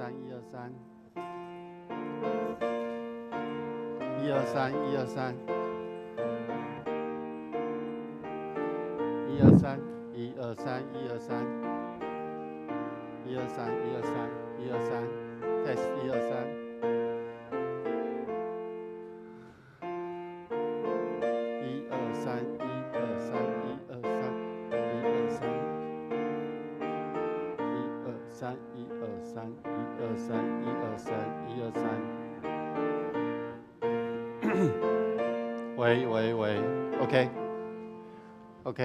三，一二三，一二三，一二三，一二三，一二三，一二三，一二三，一二三，一二三，test 一二三。一二三，一二三，一二三，一二三，一二三，一二三，一二三，一二三，一二三。喂喂喂，OK，OK。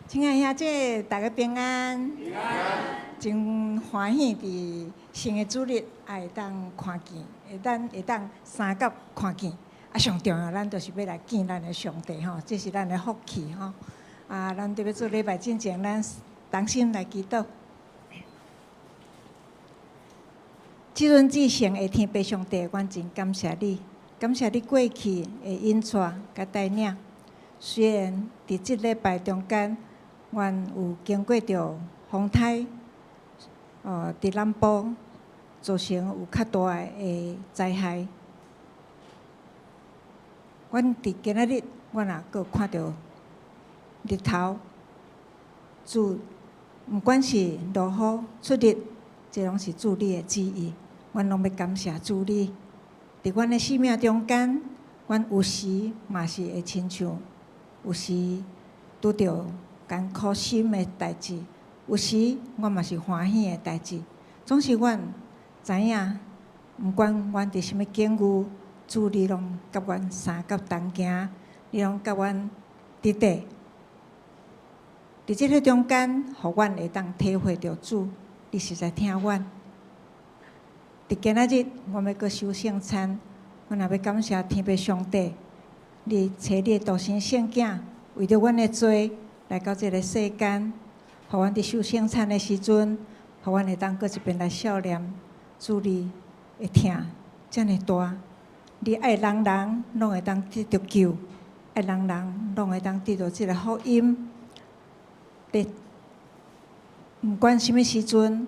親愛兄姊，大家平安。平安。真歡喜佇新的主日，也會當看見，會當相佮看見。啊，上重要，咱就是欲來見咱的上帝吼，這是咱的福氣吼。啊，咱佇欲做禮拜進前，咱同心來祈禱。至尊至聖的天父上帝，阮真感謝你，感謝你過去的引帶佮帶領。雖然佇這禮拜中間，阮有經過著風颱，佇南部造成有較大的災害。阮佇今仔日，阮也閣看著日頭，主，毋管是落雨出日，這攏是主你的旨意。阮攏欲感謝主你。佇阮的生命中間，阮有時嘛是會親像，有時拄著艱苦心的代誌，有時我嘛是歡喜的代誌。總是阮知影，毋管阮佇啥物境遇，主你攏佮阮相佮同行，你攏佮阮佇佇。佇這个中間，予阮會當體會著主，你實在疼阮。佇今仔日，阮欲閣守聖餐，阮也欲感謝天父上帝，你差你的獨生聖囝，為著阮的罪來到這个世間，予阮佇守聖餐的時陣，予阮會當閣一遍來數念主你的疼遮爾大，你愛人人攏會當得著救，愛人人攏會當得著這个福音。你毋管啥物時陣，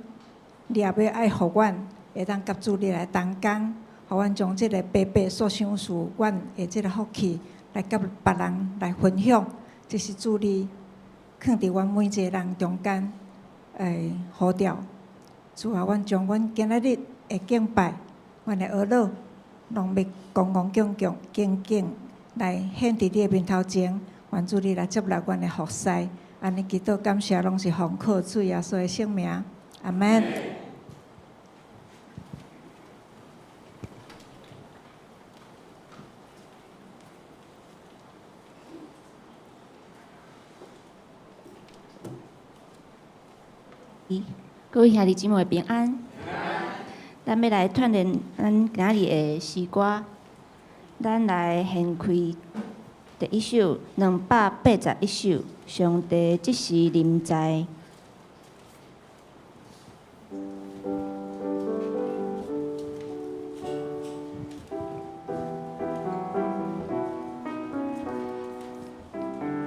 你也欲愛予阮會當佮主你來同工，予阮將這个白白所賞賜阮的這个福氣來佮別人來分享。這是主你囥佇阮每一个人中間的呼召。主啊，阮將阮今仔日的敬拜，阮的哀禱，攏欲恭恭敬敬、敬敬來獻佇你的面頭前。願主你來接納阮的服侍。按呢祈禱感謝，攏是奉靠主耶穌的聖名。阿門。各位兄弟姊妹平安。咱欲來鍛鍊咱今仔日的詩歌，咱來掀開第一首281首，上帝這時臨在。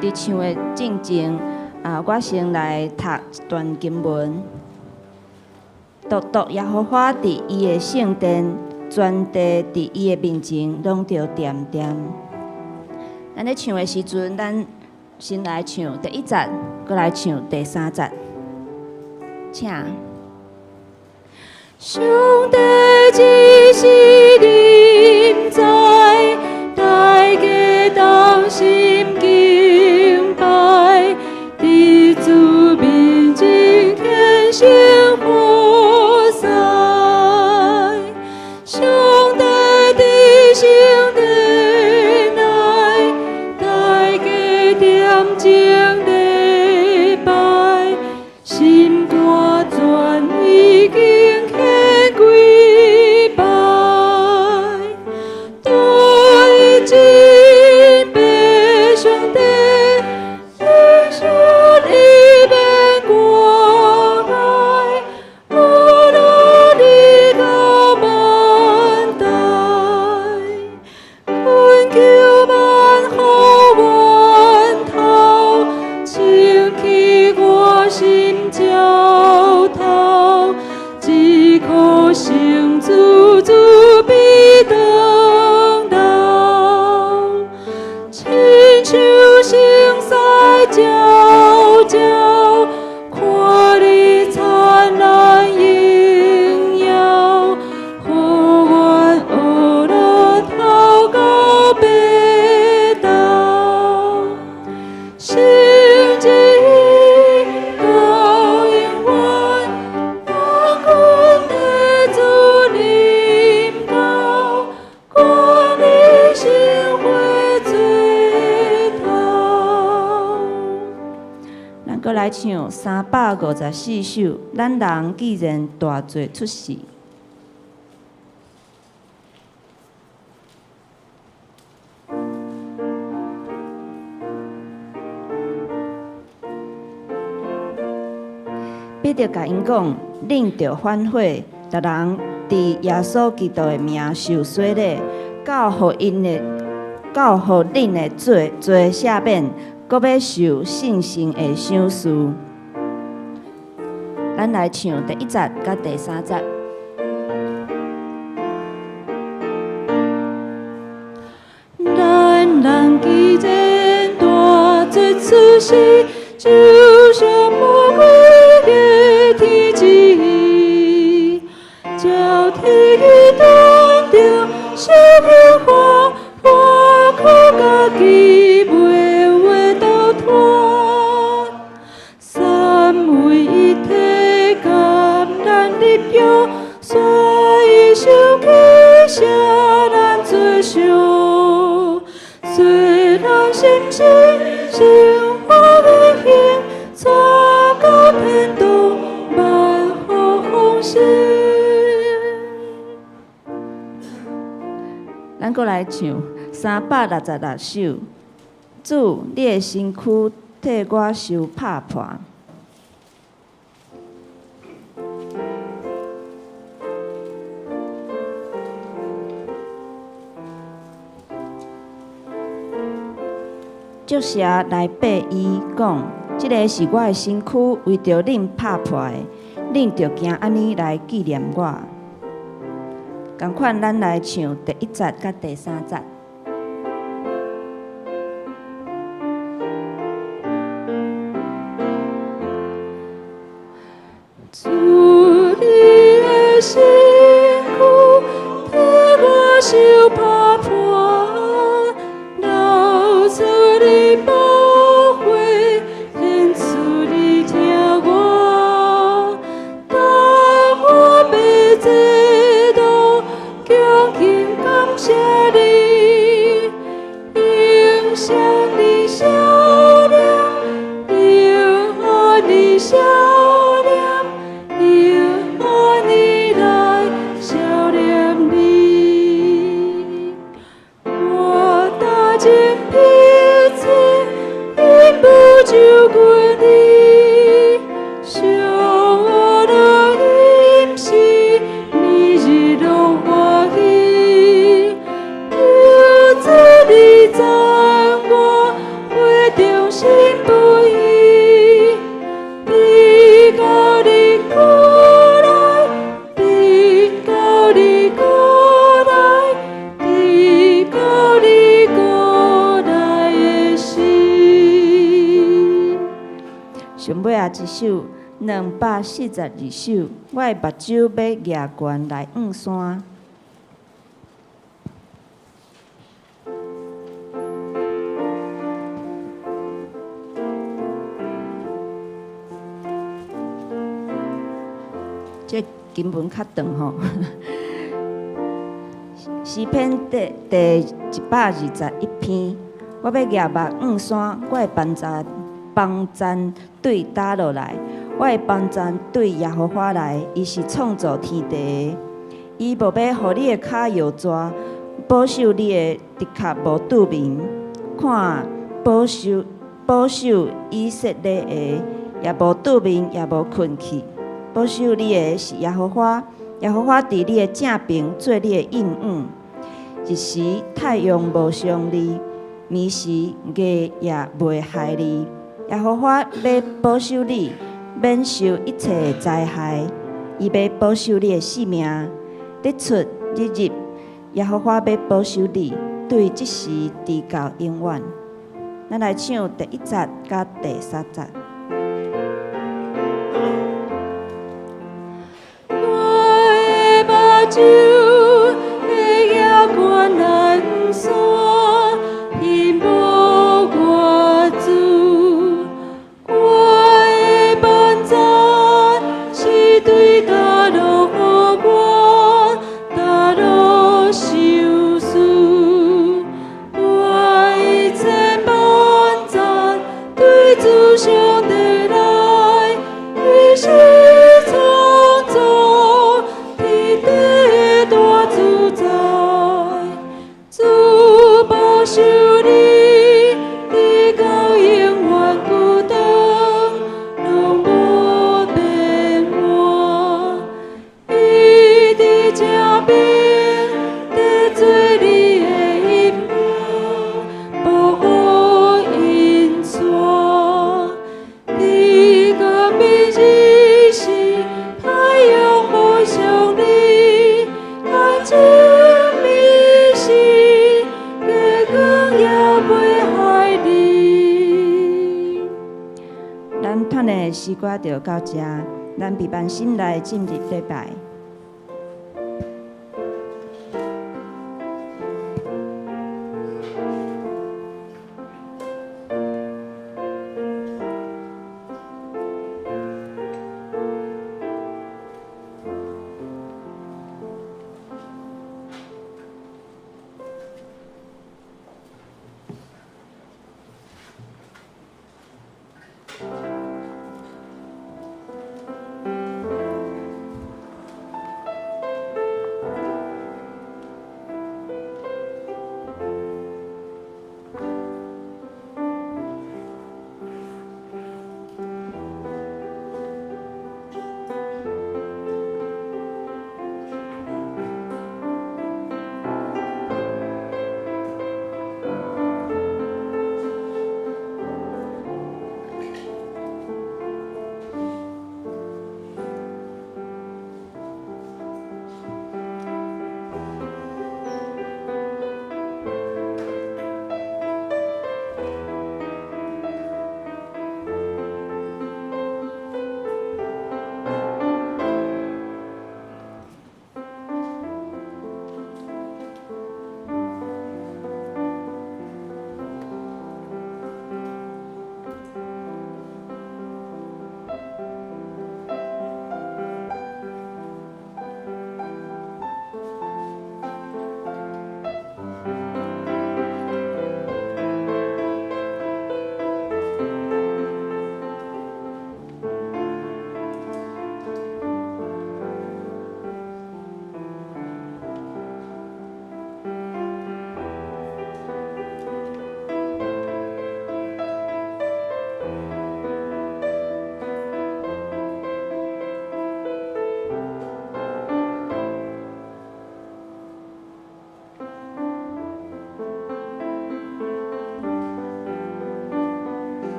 佇唱的進前，啊，我先來讀一段經文。獨獨耶和華佇伊的聖殿，全地佇伊的面前攏著恬恬。咱咧唱的時陣，咱先來唱第一節，閣來唱第三節，請。上帝這時臨在，大家同心敬拜，佇主面前虔誠服侍。上帝佇聖殿內，大家恬靜禮拜，心肝全意敬獻跪拜，對真父上帝，靈術一免掛礙，無論你到萬代，懇求萬福源頭，清去我心澆頭，只可成主主悲長老，親像星矢照照，看你燦爛榮耀，予阮學樂頭到尾頭，聖旨到永遠，萬軍的主來唱354首，咱人既然大做出世。彼得共𪜶講：恁著反悔，逐人佇耶穌基督的名受洗禮，到予𪜶的，到予恁的罪罪赦免，閣欲受聖神的賞賜。咱來唱第一節佮第三節。咱人既然大做出世，就像魔鬼的天使，照天意断定受刑罚，破苦家己袂话倒脱。三位一体共咱立约，所以受起写咱罪相，虽然心生生活的行，带到天堂万福丰盛。咱閣來唱366首，主，你的身軀替我受拍破。眾蛇來爬伊，講：這个是我的身軀，為著恁拍破的，恁著行按呢來紀念我。仝款，咱來唱第一節佮第三節。主，你的身軀替我受拍破，流出你寶血，顯出你疼我。當我欲這路，恭敬感謝你，迎向你笑臉，迎向你笑臉，迎向你來笑臉你。我踏進彼此，因無就過你，上惡的飲食，每日攏歡喜。求主你讚我，會忠心不移，直到你過來，直到你過來，直到你過來的時。上尾仔一首242首，我的目睭欲舉懸來向山。這經文較長吼，詩篇第121篇，我欲舉目向山，我的幫贊對佗落來，我的幫贊對耶和華來，伊是創造天地的，伊無欲予你的跤搖逝，保守你的直殼無拄眠。看，保守以色列的，也無拄眠，也無睏去。保守你的是耶和華，耶和華佇你的正爿做你的蔭影。日時太陽無傷你，暝時月也袂害你。耶和華欲保守你，免受一切的災害。伊欲保守你的性命，日出日入，耶和華欲保守你，對這時直到永遠。咱來唱第一節佮第三節。我的目睭會舉懸來向山，希望我主。我的幫贊是對佗落予我，佗落賞賜。我一切幫贊對主上帝來。的诗歌就到遮，咱闭目心来进入礼拜。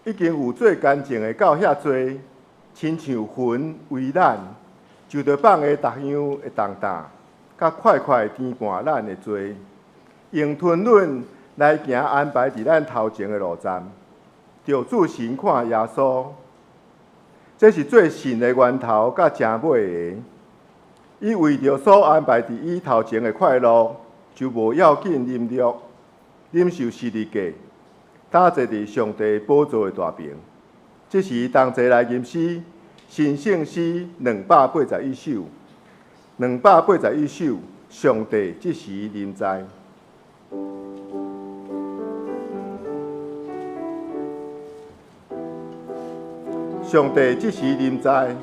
已經有做乾淨的到遐濟，親像雲為咱，就著放下逐樣的重擔，佮快快牽絆咱的罪，用吞忍來行安排佇咱頭前的路站，著注神看耶穌，這是做信的源頭佮成尾的。伊為著所安排佇伊頭前的快樂，就無要緊忍辱，忍受十字架。搭坐佇上帝寶座的大爿，這時同齊來吟詩，神聖詩281首，281首，上帝這時臨在。上帝這時臨在，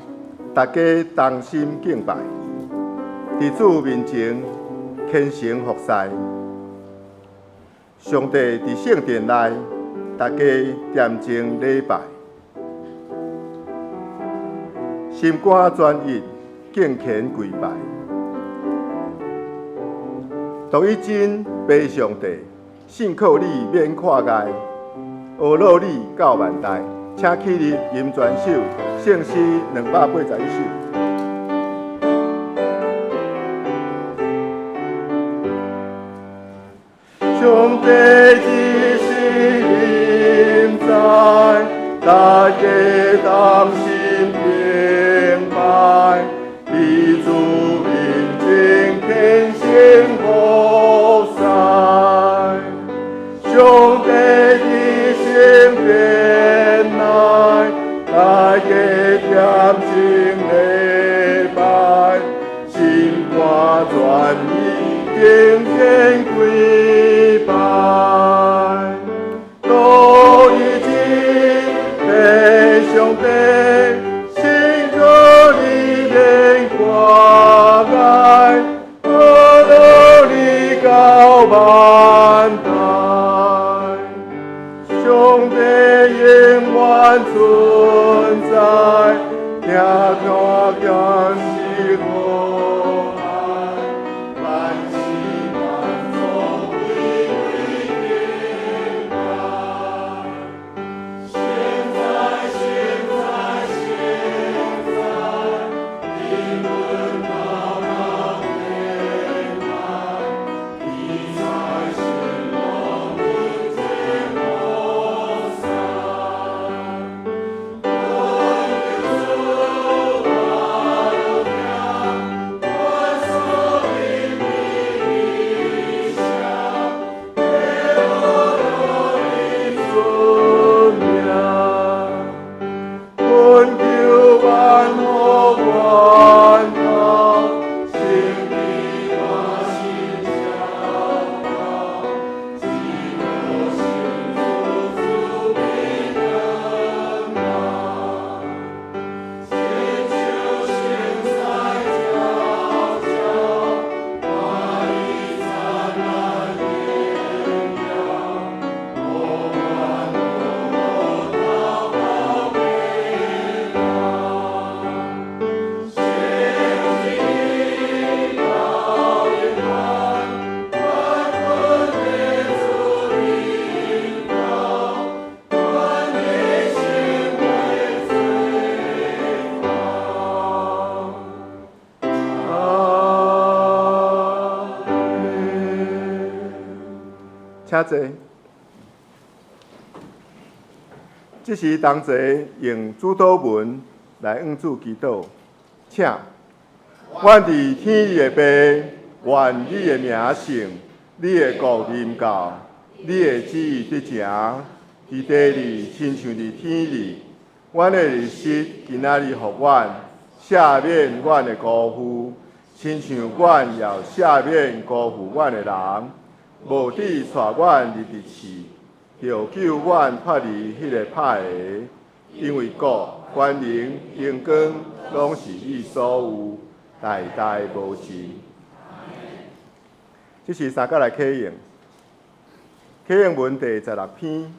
大家同心敬拜，佇主面前虔誠服侍。上帝佇聖殿內，大家恬靜禮拜，心肝專一，敬虔跪拜，獨一真父上帝，信靠你免看礙，呵咾你到萬代，請起立吟全首，聖詩281首。上帝這時臨在，大家同心敬拜，佇主面前虔誠服侍。上帝佇聖殿內，大家恬靜禮拜，心肝專一，敬虔跪拜，獨一真父上帝，信靠你免掛礙，呵咾你到萬代，上帝永遠存在，聽看見是和愛，萬世萬族歸歸敬拜。現在現在現在，永遠請坐。這時同齊用主禱文來向主祈禱，請。阮佇天裡的父，願你的名聖，你的國臨到，你的旨意得成，佇地裡親像佇天裡。阮的日食今仔日予阮，赦免阮的辜負，親像阮也赦免辜負阮的人。無得帶阮入佇試，著救阮脫離彼个歹的。因為國、權能、榮光，攏是你所有，代代無盡。這是三角來啟用，啟用文第十六篇，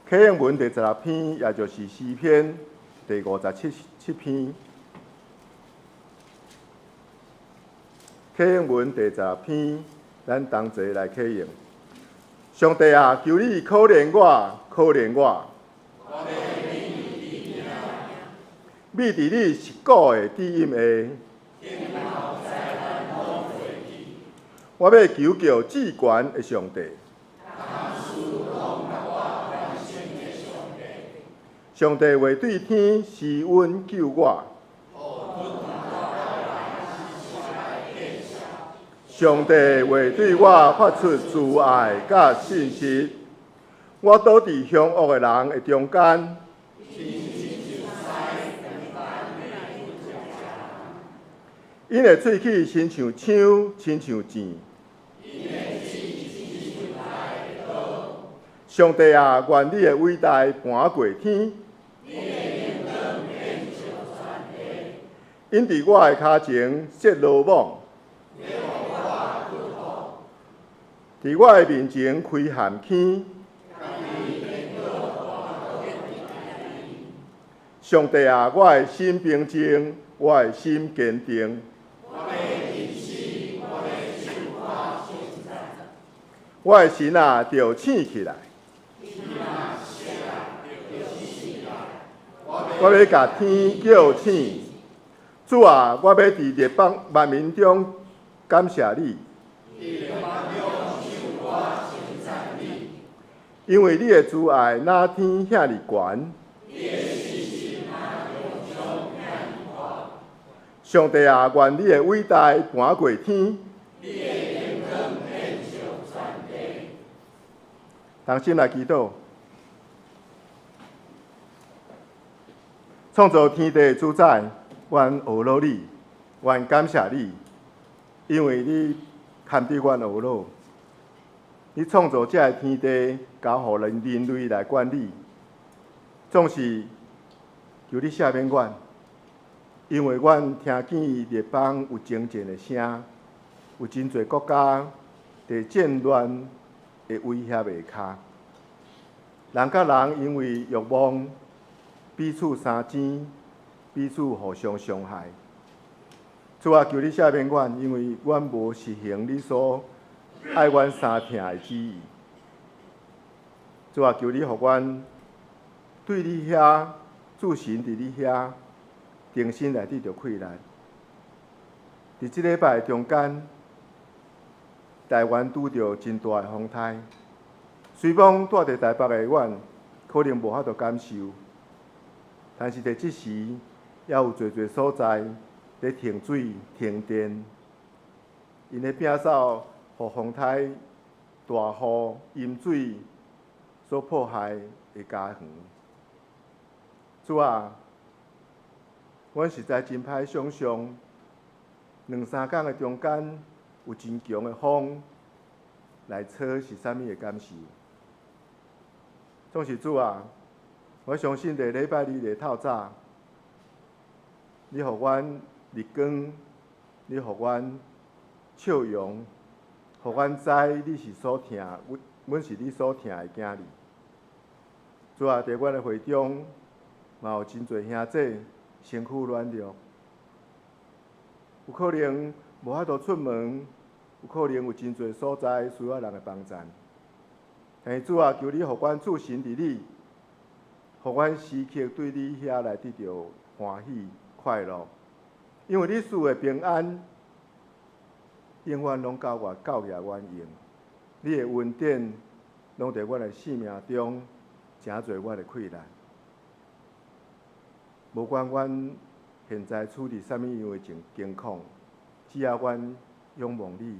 啟用文第十六篇，也就是詩篇第五十七篇。啟用文第十六篇，咱同齊來啟用。上帝啊，求你可憐我，可憐我。覕佇你實古的知音下。我欲求告至懸的上帝。上帝話對天施恩救我。上帝話對我發出慈愛佮信實。我倒佇兇惡的人的中間。𪜶的喙齒親像槍，親像箭。上帝啊，願你的偉大盤過天。𪜶佇我的跤前設羅網，佇我的面前開陷坑。上帝啊，我的心平靜，我的心堅定。我的神啊，著醒起來。我欲共天叫醒，主啊，我欲佇列邦萬民中感謝你，因為你的慈愛若天遐爾懸。上帝啊，願你的偉大盤過天。同心來祈禱，創造天地的主宰，阮呵咾你，阮感謝你，因為你堪得阮呵咾。你創造這个天地，交予人類來管理，總是求你赦免阮，因為阮聽見列邦有爭戰的聲，有真濟國家佇戰亂的威脅下跤，人佮人因為欲望彼此相爭，彼此互相傷害。主啊，求你赦免阮，因為阮無實行你所愛阮相疼的旨意。主啊，求你予阮對你遐，注神佇你遐，重新來得著氣力。佇這禮拜中間，台灣拄著真大的風颱，雖講住佇台北的阮可能無法度感受，但是佇這時，猶有濟濟所在佇停水、停電，𪜶咧摒掃予風颱、大雨、淹水所破壞的家園。主啊，阮實在真歹想像，兩三工的中間有真強的風來吹是啥物的感受？總是主啊，我相信佇禮拜二的透早，你予阮日光，你予阮笑容，予阮知你是所疼，阮是你所疼的囝兒。主啊，佇阮的會中，嘛有真濟兄弟身軀軟弱，有可能無法度出門，有可能有真濟所在需要人的幫贊。但是主啊，求你予阮注神佇你，予阮時刻對你遐來得著歡喜快樂，因為你賜的平安，永遠攏夠我夠額阮用。你的恩典攏佇阮的生命中，誠濟阮的困難。無管阮現在處佇啥物樣的境況，只要阮仰望你，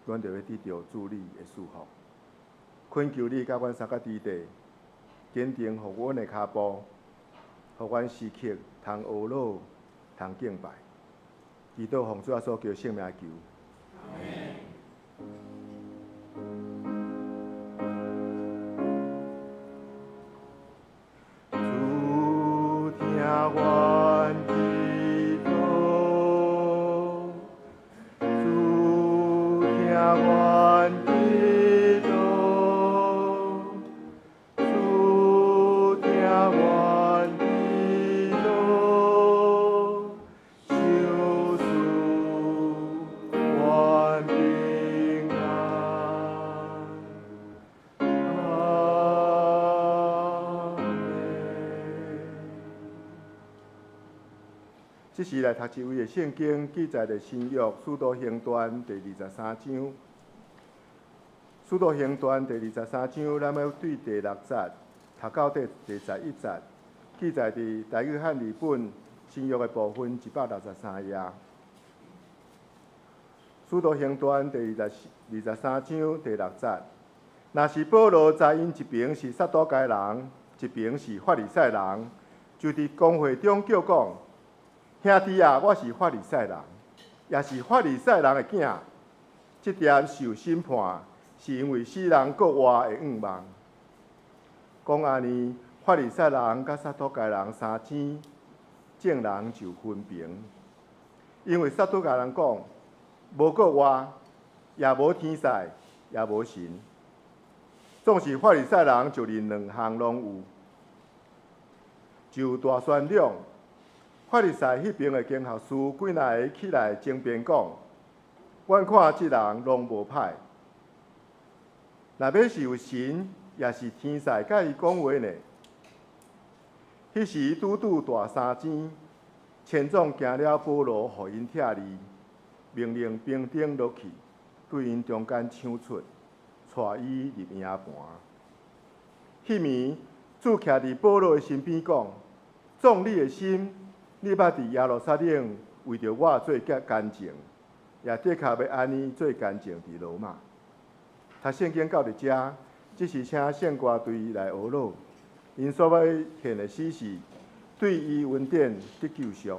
阮就會得著主你的祝福。懇求你佮阮相佮佇地，堅定予阮的跤步，予阮時刻通呵咾，通敬拜。祈禱奉主耶穌基督聖名求。主聽阮祈禱，主聽阮祈禱，主聽阮祈禱，求賜阮平安。阿們。這時來讀一位的聖經記載佇新約使徒行傳第二十三章。使徒行傳第二十三章，咱欲對第六節讀到第11節，記載佇台語漢字本新約的部分163頁。使徒行傳第二十三章第六節，若是保羅知𪜶一爿是撒都該人，一爿是法利賽人，就佇公會中叫講：兄弟啊，我是法利賽人，也是法利賽人的囝。這點受審判，是因為使人閣活的願望。講按呢，法利賽人佮撒都該人相爭，眾人就分評。因為撒都該人講，無閣活，也無天使，也無神。總是法利賽人就認兩項攏有，就大宣講。法利賽彼爿的經學士幾若个起來爭辯講：阮看這人攏無歹。若欲是有神，抑是天使佮伊講話呢？彼時拄拄大三更，千總驚了保羅予𪜶拆字，命令兵丁落去，對𪜶中間搶出，帶伊入營盤。彼暝，主徛佇保羅的身邊講：壯你的心，你捌佇耶路撒冷為著我做見證，也的確欲按呢做見證佇羅馬。讀聖經到佇遮，這時請聖歌隊來呵咾，𪜶所欲獻的詩是對伊恩典得救贖。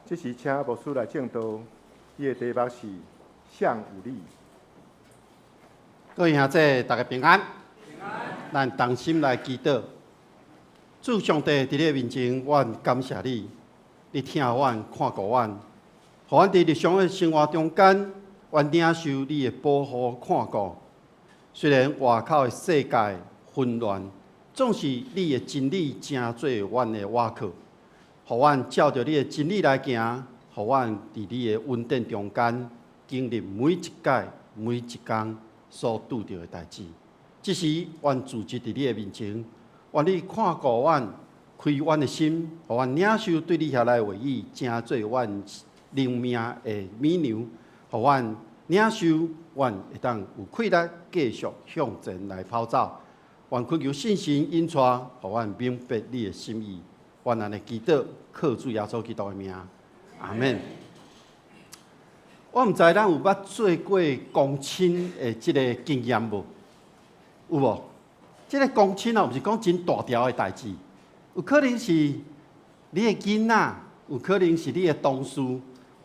這時請牧師來證道，伊的題目是像有理。各位兄弟，大家平安。咱同心來祈禱。主上帝佇你的面前，阮感謝你，你疼阮，看顧阮，予阮佇日常的生活中間，阮領受你的保護看顧。雖然外口的世界紛亂，總是你的真理成做阮的倚靠，予阮照著你的真理來行，予阮佇你的恩典中間經歷每一擺、每一工所拄著的代誌。這時，阮自置佇你的面前，願你看顧阮，開阮的心，予阮領受對你遐來的話語，成做阮靈命的米糧，予阮領受，阮會當有氣力繼續向前來跑走。願懇求聖神引帶，予阮明白你的心意。阮按呢祈禱，靠主耶穌基督的名，阿們。我毋知咱有捌做過公親的這个經驗無？有無？這个公親哦，毋是講真大條的代誌，有可能是你的囡仔，有可能是你的同事，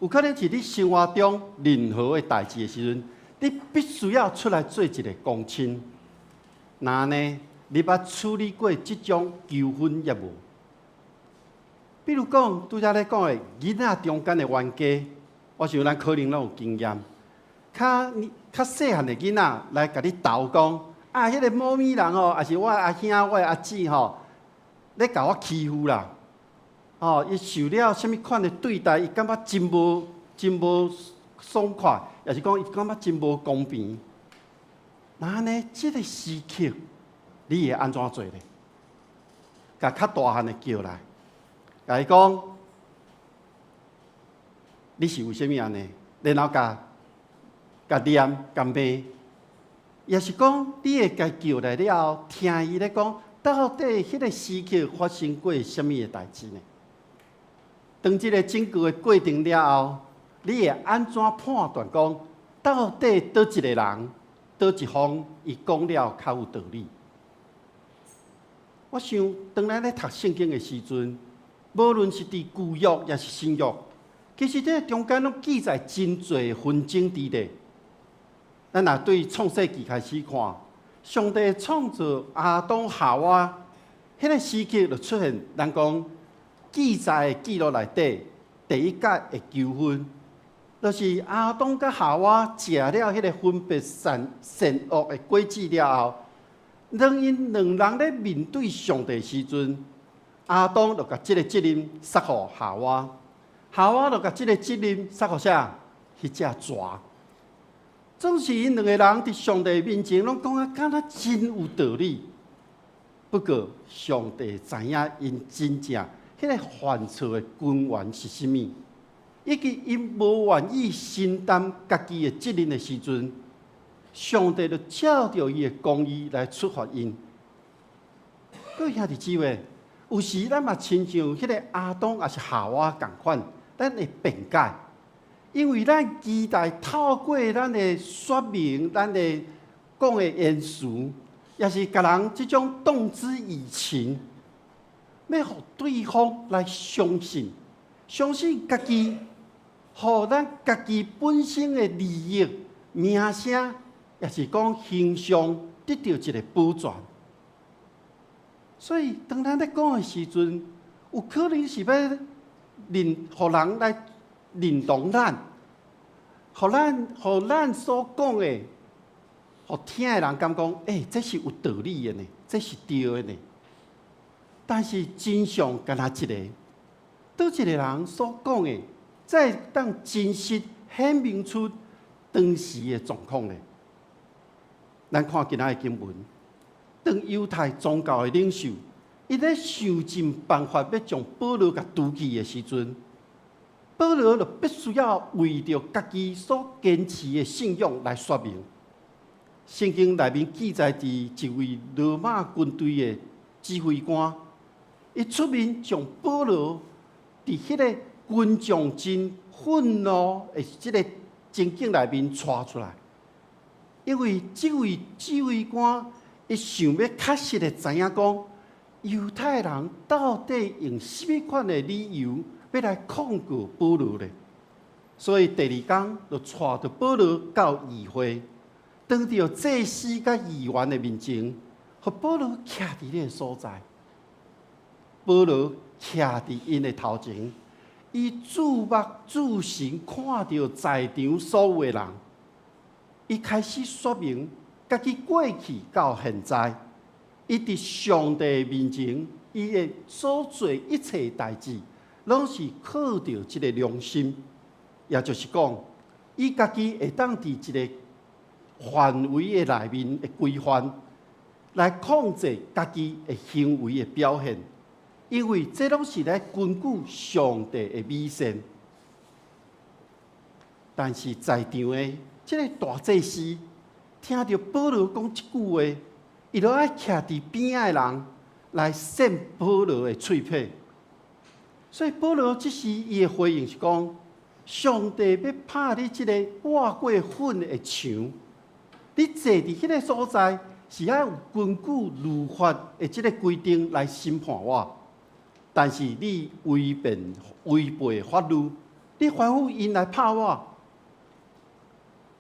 有可能是你生活中任何的代誌的時陣，你必須要出來做一个公親。那呢，你捌處理過這種糾紛抑無？比如講，拄才咧講的囡仔中間的冤家，我想咱可能攏有經驗。較較細漢的囡仔來共你投講，啊，彼个某某人吼，抑是我阿兄、我的阿姊吼，咧共我欺負啦。哦，伊受了啥物款的對待，伊感覺真無爽快，抑是講伊感覺真無公平。那按呢，這个時刻，你會按怎做咧？共較大漢的叫來，共伊講，你是為啥物按呢？然後共共念共罵，抑是講你會共叫來了後，聽伊咧講，到底彼个時刻發生過啥物的代誌呢？當這个整個的過程了後，你會按怎判斷講，到底佗一个人，佗一方，伊講了較有道理？我想，當咱咧讀聖經的時陣，無論是佇舊約抑是新約，其實這中間攏記載真濟紛爭佇咧。咱若對創世記開始看，上帝創造亞當夏娃，彼个時刻就出現，咱講記載的記錄內底第一擺的糾紛，就是亞當佮夏娃食了彼个分別善善惡的果子了後，當𪜶兩人咧面對上帝時陣，亞當就共這个責任捒予夏娃，夏娃就共這个責任捒予啥？彼隻蛇。總是𪜶兩个人佇上帝面前攏講啊，敢若真有道理。不過上帝知影𪜶真正彼个犯錯的根源是啥物，以及𪜶無願意承擔家己的責任的時陣，上帝就照著伊的公義來處罰𪜶。各位兄弟姊妹，有時咱嘛親像彼个亞當抑是夏娃仝款，咱會辯解，因為咱期待透過咱的說明、咱的講的言辭，抑是共人這種動之以情，欲予對方來相信，相信家己，予咱家己本身的利益、名聲，抑是講形象得著一个保全。所以，當咱咧講的時陣，有可能是欲認，予人來認同咱，予咱所講的，予聽的人感覺講，欸，這是有道理的呢，這是對的呢。但是真相干焦一个，佗一个人所講的，才會當真實顯明出當時的狀況呢。咱看今仔的經文，當猶太宗教的領袖，伊咧想盡辦法欲將保羅共除去的時陣，保羅就必須要為著家己所堅持的信仰來說明。聖經內面記載，佇一位羅馬軍隊的指揮官，伊出面將保羅佇彼个群眾真憤怒的這个情景內面帶出來，因為這位指揮官伊想欲確實的知影講，猶太人到底用啥物款的理由欲來控告保羅咧。所以第二工就帶著保羅到議會，當著祭司佮議員的面前，予保羅徛佇彼个所在。保羅徛佇𪜶的頭前，伊注目注神看著在場所有的人，伊開始說明家己過去到現在，伊佇上帝面前，伊的所做一切代誌，攏是靠著這个良心，也就是講，伊家己會當佇一个範圍的內面的規範，來控制家己的行為的表現，因為這攏是咧根據上帝的美善。但是在場的這个大祭司聽著保羅講這句話，伊就愛徛佇邊仔的人來扇保羅的喙皮。所以保羅這時伊的回應是講：上帝欲拍你這个抹過粉的牆，你坐佇彼个所在是愛有根據律法的這个規定來審判我，但是你違背法律，你吩咐𪜶來拍我。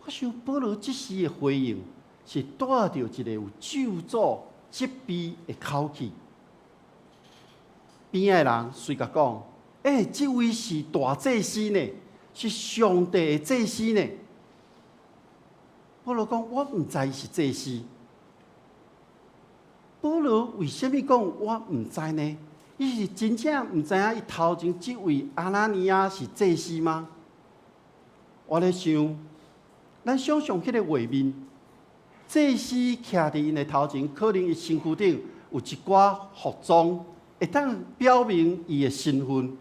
我想保羅這時的回應是帶著一个有咒詛責備的口氣。邊仔的人隨共講：欸，這位是大祭司呢，是上帝的祭司呢。保羅講：我毋知伊是祭司。保羅為啥物講我毋知呢？伊是真正毋知影伊頭前這位亞拿尼亞是祭司嗎？我咧想，咱想像彼个畫面，祭司徛佇𪜶的頭前，可能伊身軀頂有一寡服裝，會當表明伊的身份。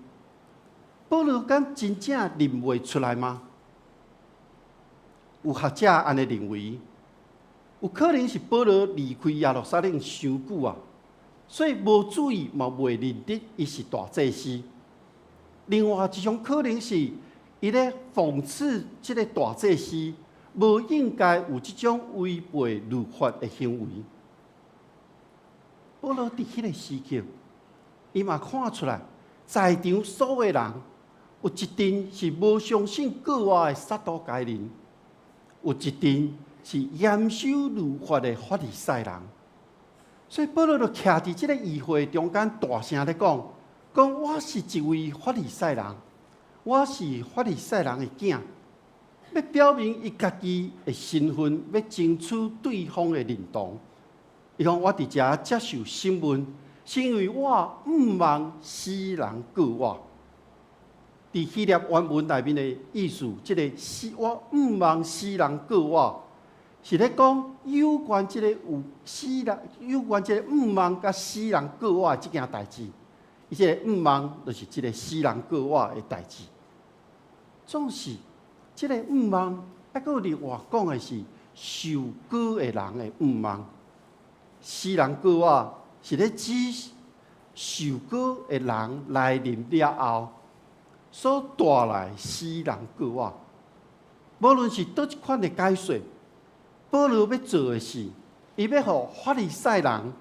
保羅敢真正認袂出來嗎？有學者按呢認為，有可能是保羅離開耶路撒冷傷久啊，所以無注意嘛，袂認得伊是大祭司。另外一種可能是，伊咧諷刺這个大祭司，無應該有這種違背律法的行為。保羅佇彼个時刻，伊嘛看出來，在場所有人有一陣是無相信過活的撒都該人，有一陣是嚴守律法的法利賽人。所以保羅就徛佇這个議會中間，大聲咧講：講我是一位法利賽人，我是法利賽人的囝，欲表明伊家己的身份，欲爭取對方的認同。伊講我佇遮接受審問，是因為我毋望死人告我。佇希臘原文內面的意思，這个死我毋望死人告我，是咧講有關這个有死人，有關這个毋望佮死人告我的這件代誌。伊這个毋望就是這个死人告我的代誌。總是這个毋望，抑閣有另外講的是受膏的人的毋望。死人告我是咧指受膏的人來臨了後所帶來死人告我。無論是佗一款的解說，保羅欲做的是，伊欲予法利賽人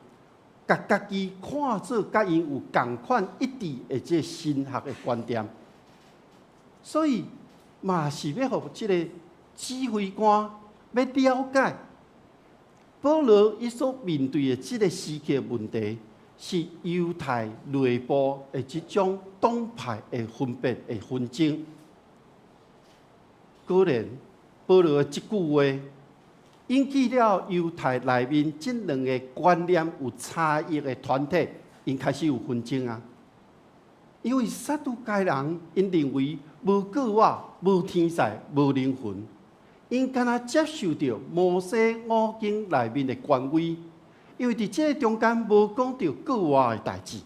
共家己看做佮𪜶有仝款一致的這个神學的觀點，所以嘛是欲予這个指揮官欲了解保羅伊所面對的這个時刻問題，是猶太內部的這種黨派的分別的紛爭。果然，保羅的這句話引起了猶太內面這兩个觀念有差異的團體，𪜶開始有紛爭啊。因為撒都該人𪜶認為無過活、無天使、無靈魂，𪜶敢若接受著摩西五經內面的權威，因為佇這个中間無講著過活的代誌，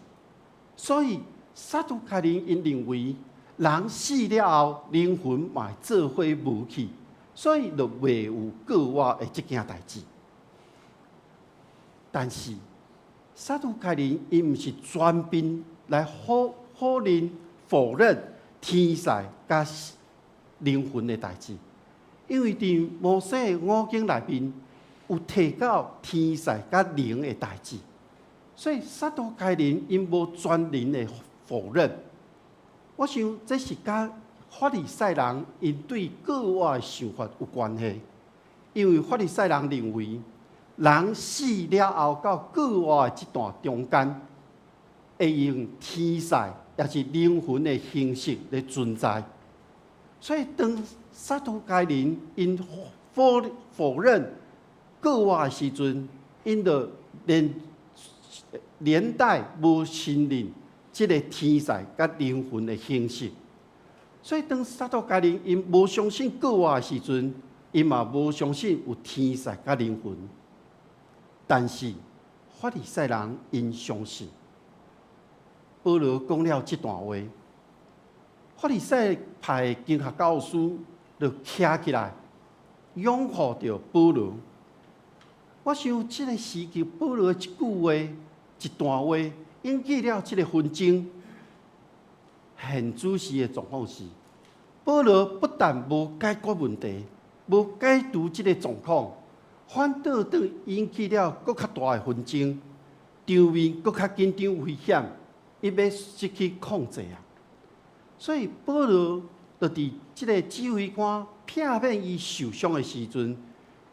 所以撒都該人𪜶認為人死了後靈魂嘛會做伙無去，所以就袂有過活的這件代誌。但是撒都該人𪜶毋是全面來否認天使佮靈魂的代誌，因為佇摩西五經內面有提到天使佮靈的代誌，所以撒都該人𪜶無全面的否認。我想這是佮法利賽人𪜶對過活的想法有關係，因為法利賽人認為，人死了後到過活的這段中間，會用天使抑是靈魂的形式來存在。所以當撒都該人𪜶否認過活的時陣，𪜶就連帶無承認這个天使佮靈魂的形式。所以當撒都該人𪜶無相信過活的時陣，𪜶嘛無相信有天使佮靈魂。但是法利賽人𪜶相信。保羅講了這段話，法利賽派的經學教師就徛起來，擁護著保羅。我想這个時期保羅的一句話、一段話，引起了這个紛爭。現主時的狀況是，保羅不但無解決問題，無解除這个狀況，反倒倒引起了閣較大的紛爭，場面閣較緊張危險，伊欲失去控制啊！所以保羅就佇這个指揮官避免伊受傷的時陣，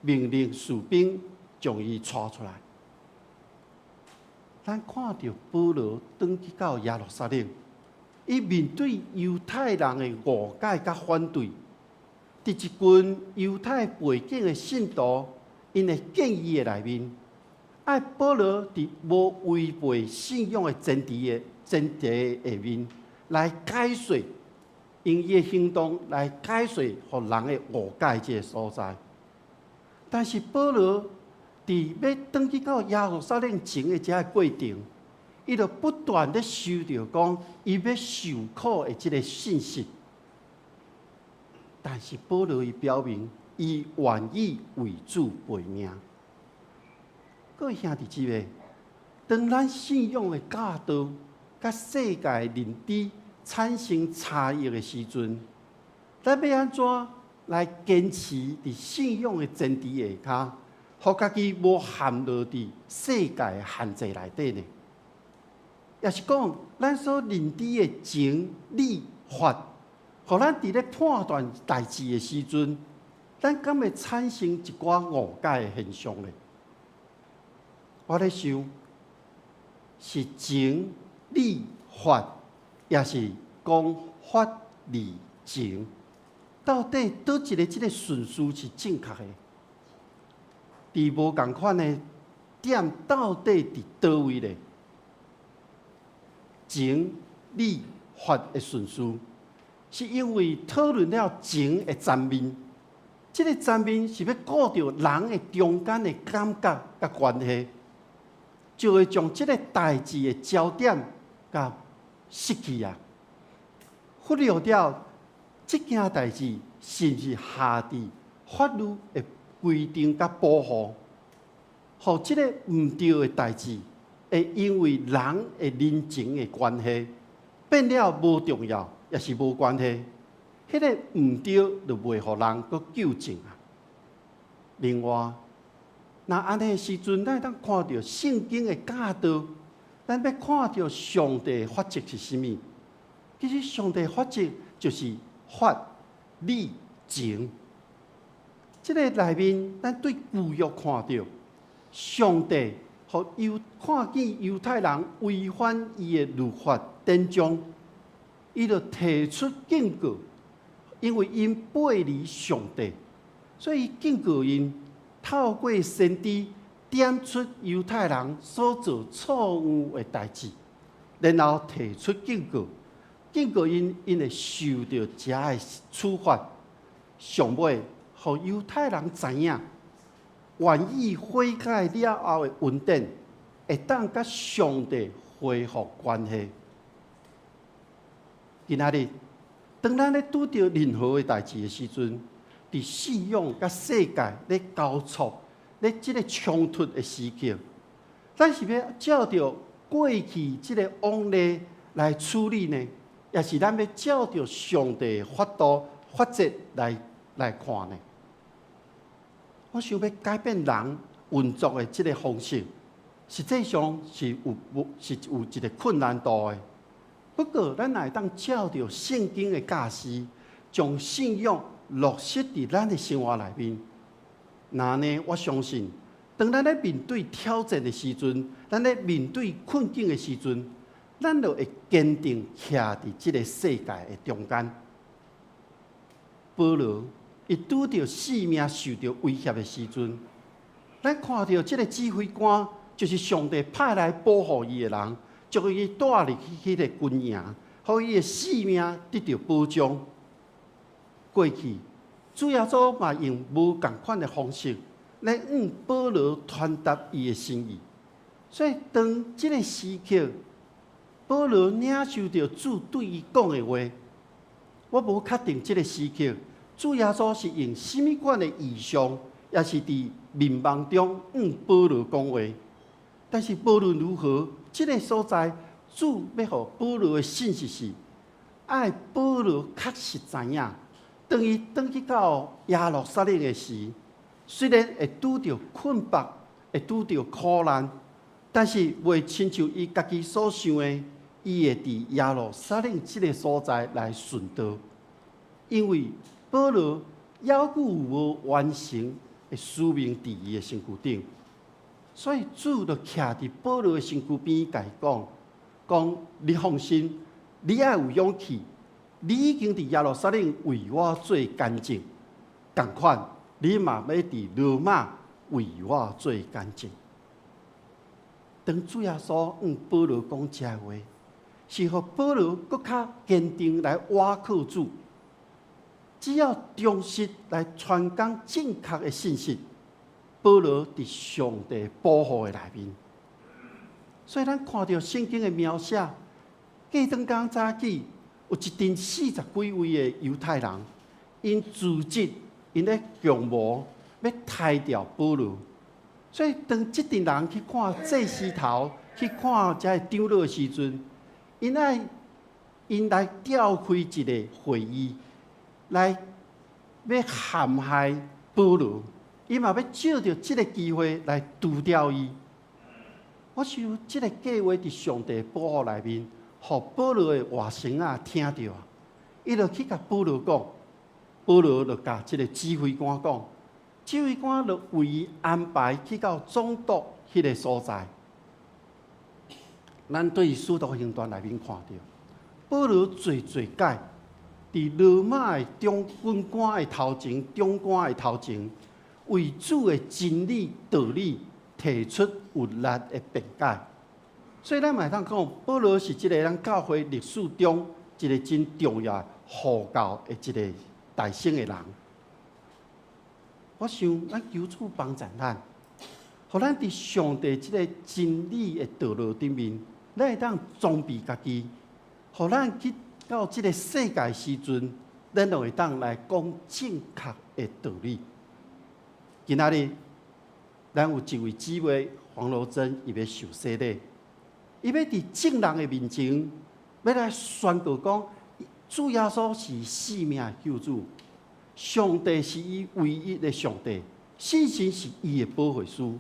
命令士兵將伊帶出來。咱看著保羅轉去到耶路撒冷，伊面對猶太人的誤解佮反對，佇一群猶太背景的信徒，𪜶的建議的內面，愛保羅佇無違背信仰的前提下面來解說，用伊的行動來解說，予人的誤解這个所在。但是保羅佇欲轉去到耶路撒冷前的這个過程，伊就不斷咧收著講，伊欲受苦的這个信息。但是保羅伊表明，伊願意為主背命。各位兄弟姊妹，當咱信仰的教導佮世界認知產生差異的時陣，咱欲按怎來堅持佇信仰的前提下跤，予家己無陷落佇世界的限制內底呢？抑是講，咱所認知的情理法，予咱佇咧判斷代誌的時陣，咱敢會產生一寡誤解的現象呢？我咧想，是情理法，抑是講法理情？到底佗一个這个順序是正確的？佇無仝款的點到底佇佗位咧？情理法的順序，是因為討論了情的層面，這个層面是欲顧著人的中間的感覺佮關係，就會將這个代誌的焦點共失去啊，忽略掉這件代誌是毋是下佇法律的規定佮保護，予這个毋對的代誌會因為人的人情的關係變了無重要，抑是無關係。彼个毋對就袂予人閣糾正啊。另外，若按呢時陣，咱會當看著聖經的教導，咱欲看著上帝的法則是啥物？其實上帝的法則就是法、理、情。這个內面，咱對舊約看著上帝，予看見猶太人違反伊的律法典章，伊就提出警告，因為𪜶背離上帝，所以警告𪜶透過先知點出猶太人所做錯誤的代誌，然後提出警告，警告𪜶𪜶會受著這个處罰。上尾，予猶太人知影，願意悔改了後的恩典，會當佮上帝恢復關係。今仔日，當咱咧拄著任何的代誌的時陣，佇信仰佮世界咧交錯、咧這个衝突的時刻，咱是欲照著過去這个往例來處理呢，抑是咱欲照著上帝的法度、法則來看呢？我想欲改變人運作的這个方式，實際上是有無是有一个困難度的。不過，咱若會當照著聖經的教示，將信仰落實佇咱的生活內面，那呢，我相信，當咱咧面對挑戰的時陣，咱咧面對困境的時陣，咱就會堅定徛佇這个世界的中間。保羅伊拄著性命受著威脅的時陣，咱看著這个指揮官就是上帝派來保護伊的人，將伊帶入去彼个軍營，予伊的性命得著保障。過去，主耶穌嘛用無仝款的方式來向保羅傳達伊的心意。所以當這个時刻，保羅領受著主對伊講的話，我無確定這个時刻，主耶穌是用啥物款的異象，抑是佇眠夢中向保羅講話。但是無論如何，這个所在主欲予保羅的信息是，愛保羅確實知影，當伊轉去到耶路撒冷的時，雖然會拄著困縛，會拄著苦難，但是袂親像伊家己所想的，伊會佇耶路撒冷這个所在來殉道。因為保羅猶閣有無完成的使命佇伊的身軀頂，所以主就徛佇保羅的身軀邊，共伊講：講你放心，你愛有勇氣，你已經佇耶路撒冷為我做見證，仝款你嘛欲佇羅馬為我做見證。當主耶穌向保羅講這話，是予保羅閣較堅定來倚靠主。只要忠實來傳講正確的信息，保羅佇上帝保護的內面。所以咱看著聖經的描寫，過轉工早起，有一陣四十幾位的猶太人，𪜶組織𪜶咧共謀，欲刣掉保羅。所以當這陣人去看祭司頭，去看這个長老的時陣，𪜶愛𪜶來召開一个會議，來欲陷害保羅，伊嘛欲藉著這个機會來除掉伊。我想這个計劃佇上帝保護內面，予保羅的外甥仔聽著，伊就去共保羅講，保羅就共這个指揮官講，指揮官就為伊安排去到總督彼个所在。咱對使徒行傳內面看著，保羅濟濟擺佇羅馬的長軍官的頭前、長官的頭前，為主的真理道理提出有力的辯解。所以咱嘛會當講，保羅是這个咱教會歷史中一个真重要的護教的一个大聖的人。我想，咱求主幫助咱，予咱佇上帝這个真理的道路頂面，咱會當裝備家己，予咱去到這个世界時陣，咱就會當來講正確的道理。今仔日，咱有一位姊妹黃羅珍，伊欲受洗禮，伊欲佇眾人的面前，欲來宣告講，主耶穌是性命的救主，上帝是伊唯一的上帝，聖神是伊的保惠師。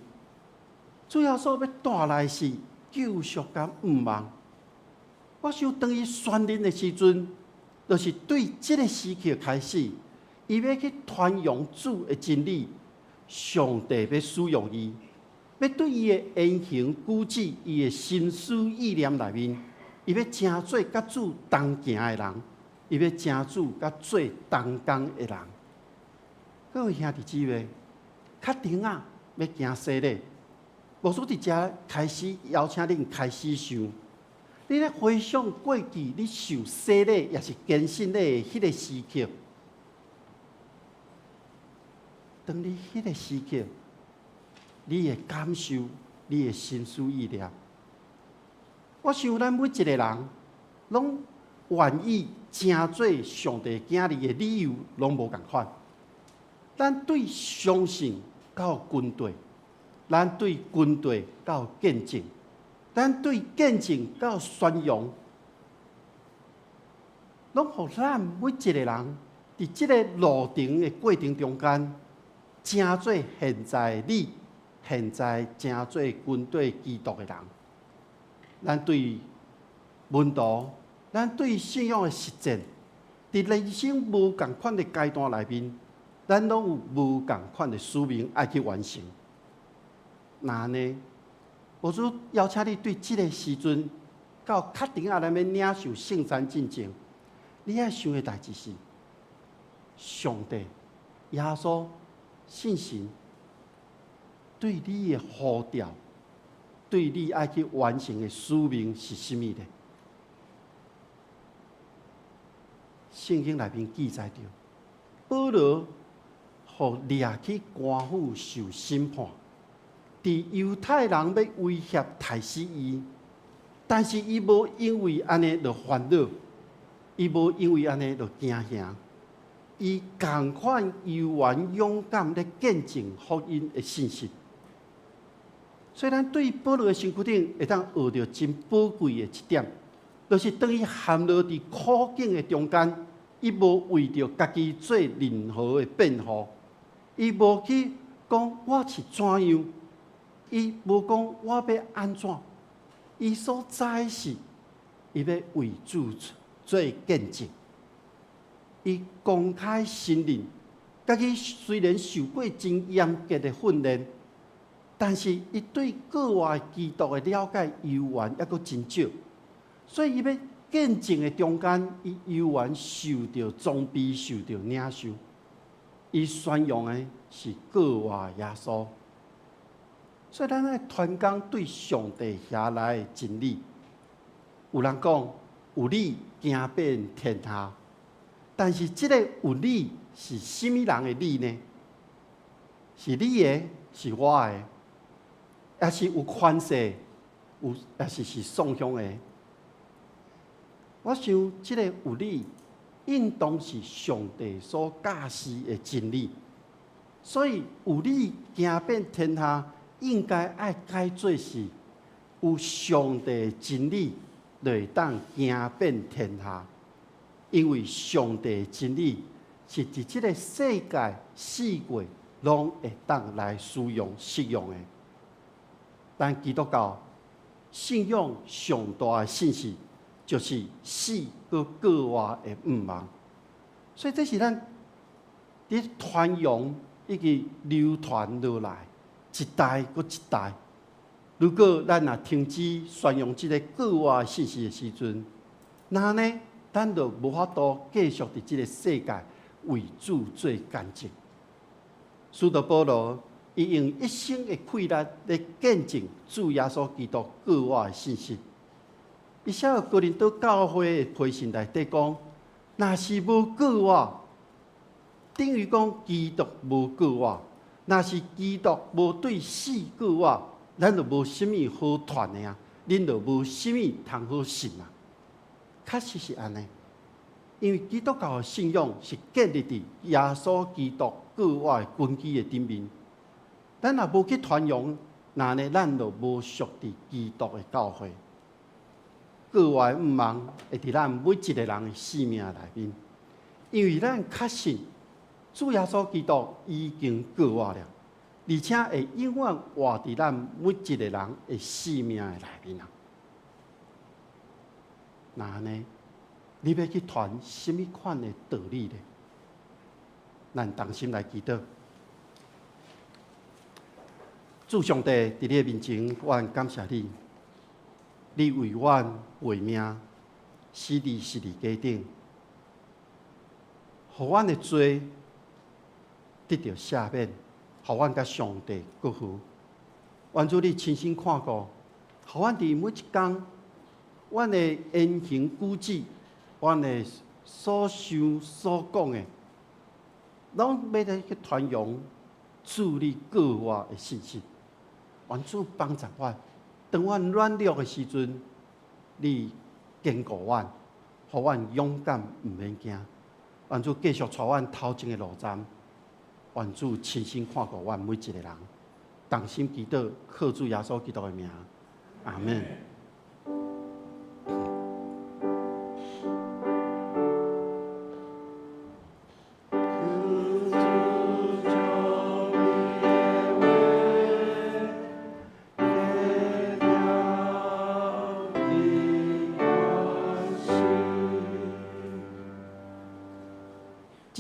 主耶穌欲帶來是救贖佮盼望。我想當伊宣認的時陣，就是對這个時刻開始，伊欲去傳揚主的真理，上帝欲使用伊，欲對伊的言行舉止、伊的心思意念內面，伊欲成做佮主同行的人，伊欲成主佮做同工的人。各位兄弟姊妹，確定啊，欲行洗禮，牧師佇遮開始邀請恁開始想，你咧回想過去你受洗禮，抑是堅信禮的彼个時刻，當你彼个時刻，你的感受，你的心思意念，我想咱每一个人，攏願意成做上帝囝兒的理由，攏無仝款。咱對相信到軍隊，咱對軍隊到見證，咱對見證到宣揚，攏予咱每一個人佇這个路程的過程中間，成做現在的你，現在成做軍隊基督的人。咱對門徒咱對信仰的實踐，佇人生無仝款的階段內面，咱攏有無仝款的使命愛去完成。若按呢，牧師邀請你對這个時陣到確定啊，咱欲領受聖餐進前，你愛想的代誌是：上帝、耶穌、聖神對你的呼召，對你愛去完成的使命是啥物呢？聖經內面記載著，保羅予掠去官府受審判，佇猶太人欲威脅刣死伊，但是伊無因為按呢就煩惱，伊無因為按呢就驚嚇，伊仝款猶原勇敢咧見證福音的信息。所以，咱對保羅的身軀頂會當學著真寶貴的一點，就是當伊陷落佇苦境的中間，伊無為著家己做任何的辯護，伊無去講我是怎樣，伊無講我欲按怎，伊所知是，伊欲為主做見證，伊公開承認，家己雖然受過真嚴格的訓練，但是伊對閣活基督的了解猶原猶閣真少，所以伊欲見證的中間，伊猶原受著裝備，受著領受。伊宣揚的是閣活耶穌，所以咱愛傳講對上帝遐來的真理。有人講有理行遍天下，但是這个有理是啥物人的理呢？是你的，是我的，抑是有權勢，有抑是是宋鄉的？我想這个有理，應當是上帝所教示的真理，所以有理行遍天下，應該愛解做是有上帝真理，就會當行遍天下。因為上帝真理是佇這个世界四界攏會當來使用適用的。咱基督教信仰上大的信息，就是死閣復活的向望，所以這是咱佇傳揚以及流傳落來一代閣一代。如果咱若停止宣揚這个復活的信息的時陣，那呢，咱就無法度繼續佇這个世界為主做見證。使徒保羅伊用一生的氣力來見證主耶穌基督復活的信息。伊寫予哥林多教會的批信內底講，若是無復活，等於講基督無復活；若是基督無對死復活，咱就無啥物好傳的啊，恁就無啥物通好信啊。確實是按呢，因為基督教的信仰是建立佇耶穌基督復活的根基的頂面。咱若無去傳揚，那呢，咱就無屬佇基督的教會。復活的向望會佇咱每一个人的生命內面，因為咱確信主耶穌基督已經復活了，而且會永遠活佇咱每一个人的生命的內面啊！那按呢，你欲去傳啥物款的道理呢？咱同心來祈禱。主上帝佇你的面前，我感謝你。你為阮賣命，死佇十字架頂，予阮的罪得著赦免，予阮佮上帝割和。願主你親身看顧，予阮佇每一工，阮的言行舉止，阮的所想所講的，攏欲來去傳揚主你復活的信息。願主幫助阮。當阮軟弱的時陣，你堅固阮，予阮勇敢，毋免驚。願主繼續帶阮頭前的路站，願主親身看顧阮每一个人。同心祈禱，靠主耶穌基督的名，阿們。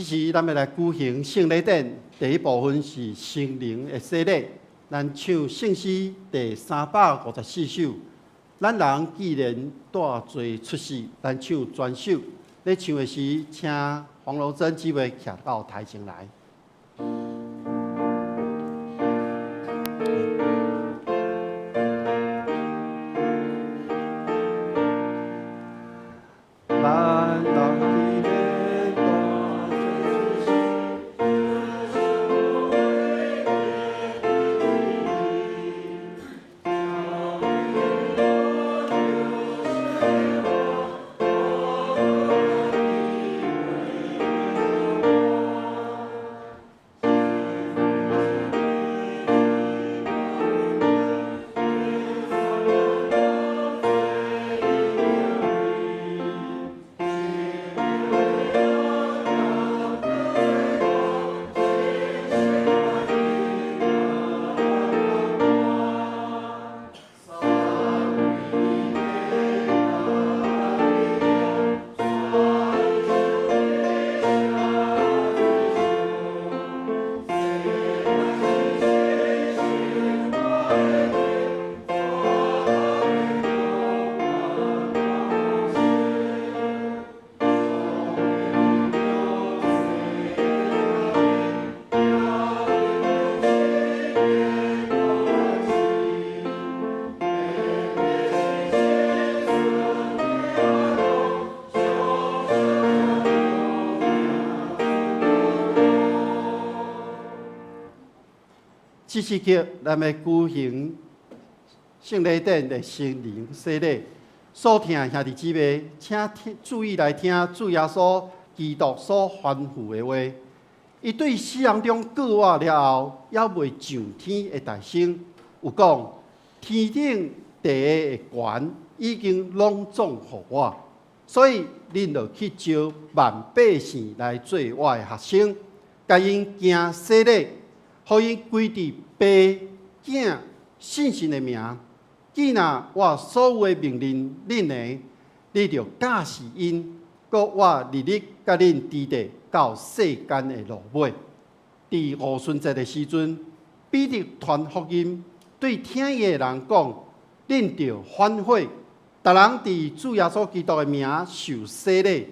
這時，咱欲來舉行聖禮典，第一部分是聖靈的洗禮。咱唱聖詩第354首。咱人既然帶罪出世，咱唱全首。咧唱的時，請黃柔珍姊妹徛到台前來。咱人既然帶罪出世。這時刻，咱欲舉行聖禮典的聖靈洗禮。所聽的兄弟姊妹，請聽注意來聽主耶穌基督所吩咐的話。伊對死人中復活了後，猶未上天的大聲，有講：天頂地下的權已經攏總予我，所以恁著去招萬百姓來做我的學生，共𪜶行洗禮，予𪜶歸佇父、囝、聖神的名。既若我所有的命令恁的，你著教示𪜶，閣我日日佮恁佇咧到世間的落尾。佇五旬節的時陣，彼得傳福音，對聽伊的人講：恁著反悔，逐人佇主耶穌基督的名受洗禮，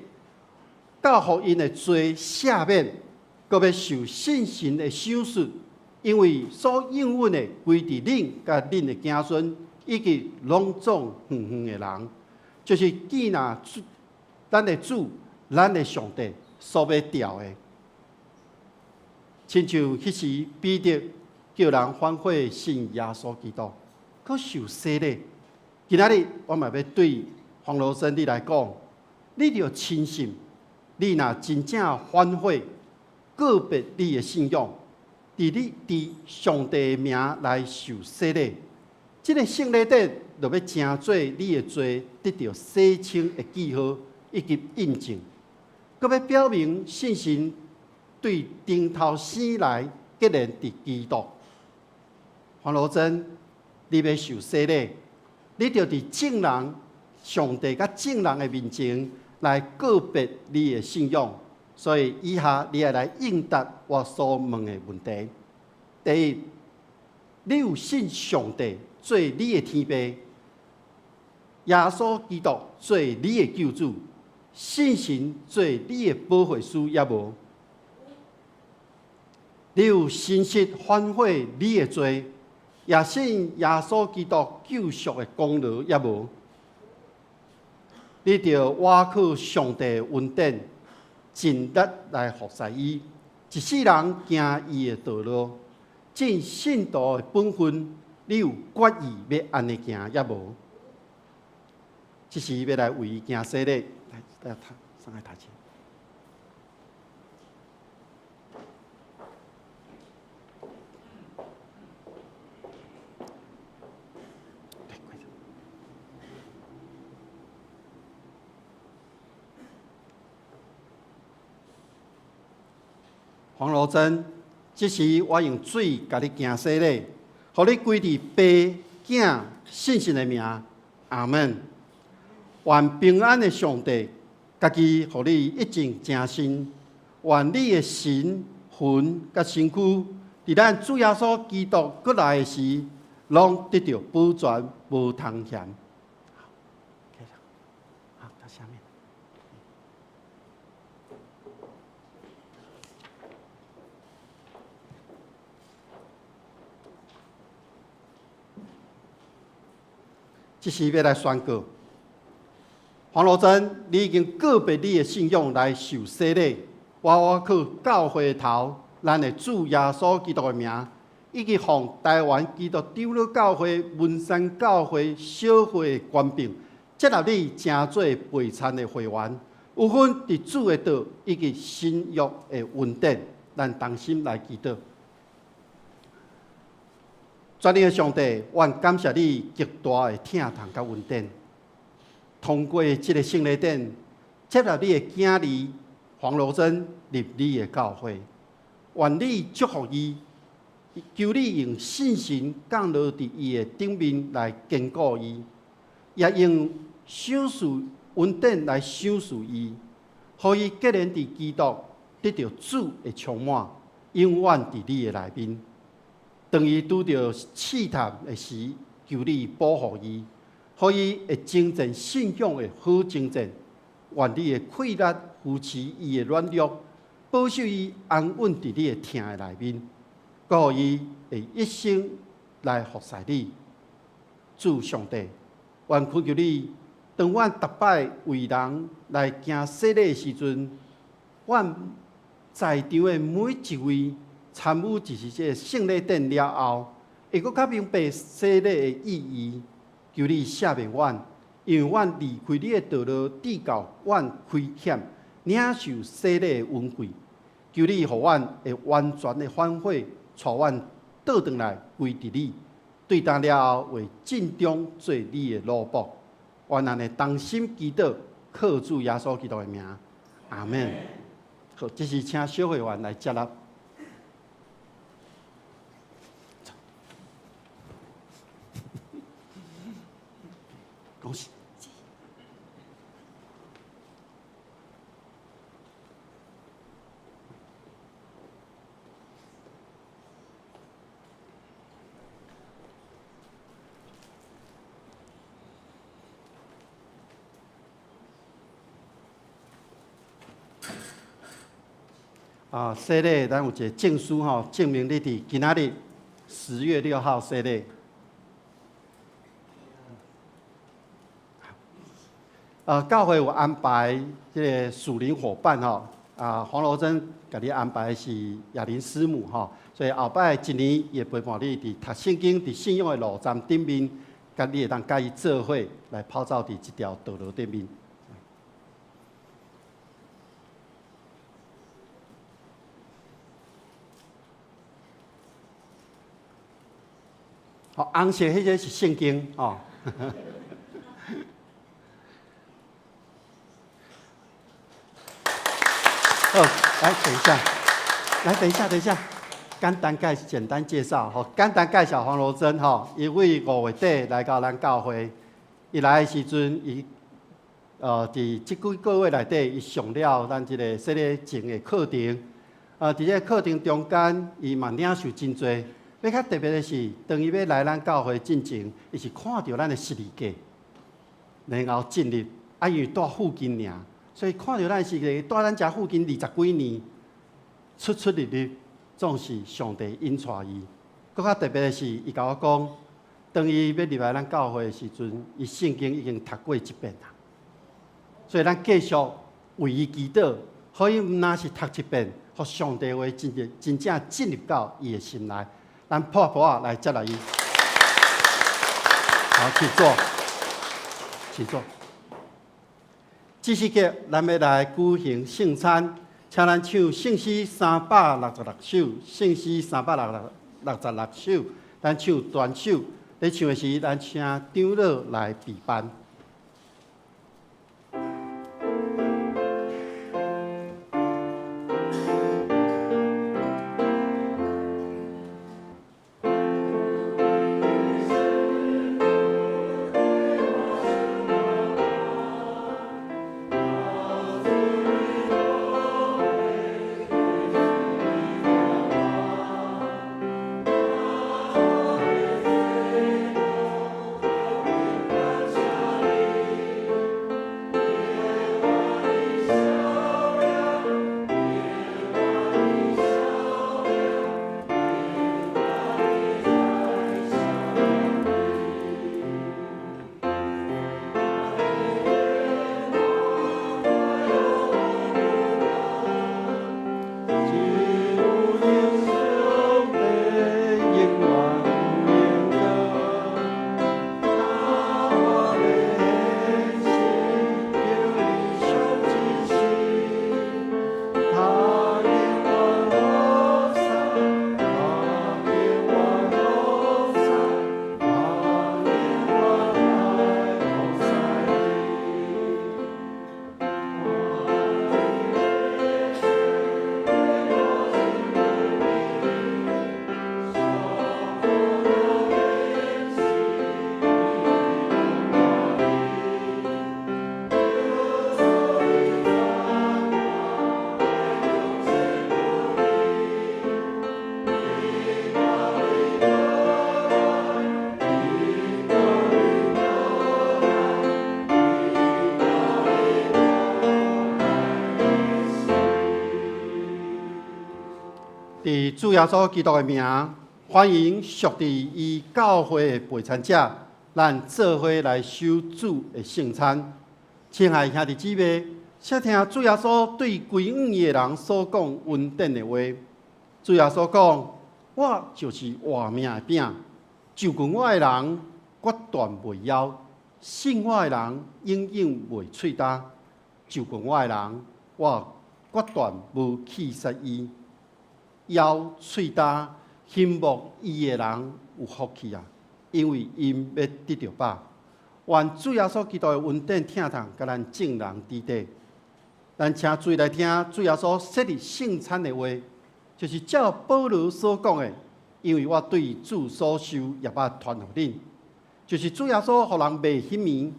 到予𪜶的罪赦免，閣欲受聖神的賞賜，因為所應允的歸佇恁佮恁的子孫，以及攏總遠遠的人，就是既若主咱的主、咱的上帝所欲召的。親像彼時彼得叫人反悔信耶穌基督，閣受洗禮。今仔日我嘛欲對黃羅生你來講，你著深信，你若真正反悔，告別你的信仰，佇你佇上帝的名來受洗禮，這个聖禮典就欲成做你的罪得著洗清的記號以及印證，閣欲表明信心對頂頭生來結連佇基督。黃羅珍，你欲受洗禮，你著佇眾人、上帝佮眾人的面前來告別你的信仰。所以以下你愛來應答我所問的問題。第一，你有信上帝做你的天父，耶穌基督做你的救主，聖神做你的保惠師，抑無？你有誠實反悔你的罪，也信耶穌基督救贖的功勞，抑無？你著倚靠上帝的恩典，盡力來服侍伊，一世人行伊的道路，盡信徒的本分，你有決意欲按呢行，抑無？這時欲來為伊行洗禮，來，來，上來台前。黃羅珍，這時我用水共你行洗禮，予你歸佇父、囝、聖神的名，阿門。願平安的上帝，家己予你一定誠信，願你的神魂佮身軀，佇咱主耶穌基督閣來的時，攏得著保全，無通嫌。好，到下面。這時欲來宣告，黃羅珍，你已經告別你的信仰來受洗禮。我靠教會頭，咱的主耶穌基督的名，以及奉台灣基督長老教會文山教會小會的權柄，接納你成做陪餐的會員，有份佇主的道以及新約的恩典，咱同心來祈禱。全能的上帝，阮感謝你極大的疼痛佮恩典。通過這个聖禮典，接納你的囝兒黃羅珍入你的教會，願你祝福伊，求你用信心降落佇伊的頂面來堅固伊，也用賞賜恩典來賞賜伊，予伊結連佇基督得著主的充滿，永遠佇你的內面。當伊拄著試探的時，求你保護伊，予伊會征戰信仰的好征戰。願你的氣力扶持伊的軟弱，保守伊安穩佇你的疼的內面，閣予伊會一生來服侍你。主上帝，願懇求你，當阮逐擺為人來行洗禮的時陣，阮在場的每一位參與就是這个聖禮典了後，會閣較明白洗禮的意義。求你赦免阮，因為阮離開你的道路，至到阮虧欠領受洗禮的恩惠。求你予阮會完全的反悔，帶阮倒轉來歸佇你。對當了後，會盡忠做你的奴僕。願咱的同心祈禱，靠主耶穌基督的名，阿們。好，這時請小會員來接納。恭喜！啊，洗禮，咱有一个證書吼，證明你佇今仔日10月6號洗禮。教會有安排這个屬靈夥伴吼，啊，黃羅珍共你安排的是雅玲師母吼，所以後擺一年伊會陪伴你佇讀聖經、佇信仰的路站頂面，佮你會當佮伊做伙來跑走佇這條道路頂面。好，紅色彼个是聖經哦。好，來等一下，來等一下，等一下，簡單介紹，吼，簡單介紹黃羅珍吼，伊為5月底來到咱教會，伊來的時陣，伊佇這幾個月內底，伊上了咱這个洗禮前的課程，佇這个課程中間，伊嘛領受真濟。欲較特別的是，當伊欲來咱教會進前，伊是看著咱的十字架，然後進入，啊，因為蹛附近爾，所以看著咱十字架，蹛咱遮附近20幾年，出出入入，總是上帝引帶伊。閣較特別的是，伊共我講，當伊欲入來咱教會的時陣，伊聖經已經讀過一遍啦。所以咱繼續為伊祈禱，予伊毋但是讀一遍，予上帝話真正真正進入到伊的心內。咱拍噗仔來接納伊。好，請坐，請坐。這時刻，咱欲來舉行聖餐，請咱唱聖詩366首，聖詩366首，咱唱全首。咧唱的時，咱請長老來備班。佇主耶穌基督的名，歡迎屬佇伊教會的陪餐者，咱做伙來守主的聖餐。親愛兄弟姊妹，請聽主耶穌對歸向伊的人所講恩典的話。主耶穌講：我就是活命的餅，就近我的人決斷袂枵，信我的人永遠袂喙焦。就近我的人，我決斷無棄殺伊。枵喙焦，欣慕伊的人有福氣啊！因為𪜶欲得著飽。願主耶穌基督的恩典疼痛，佮咱眾人佇底。咱請注意來聽主耶穌設立聖餐的話，就是照保羅所講的，因為我對主所受，也捌傳予恁，就是主耶穌予人賣彼暝，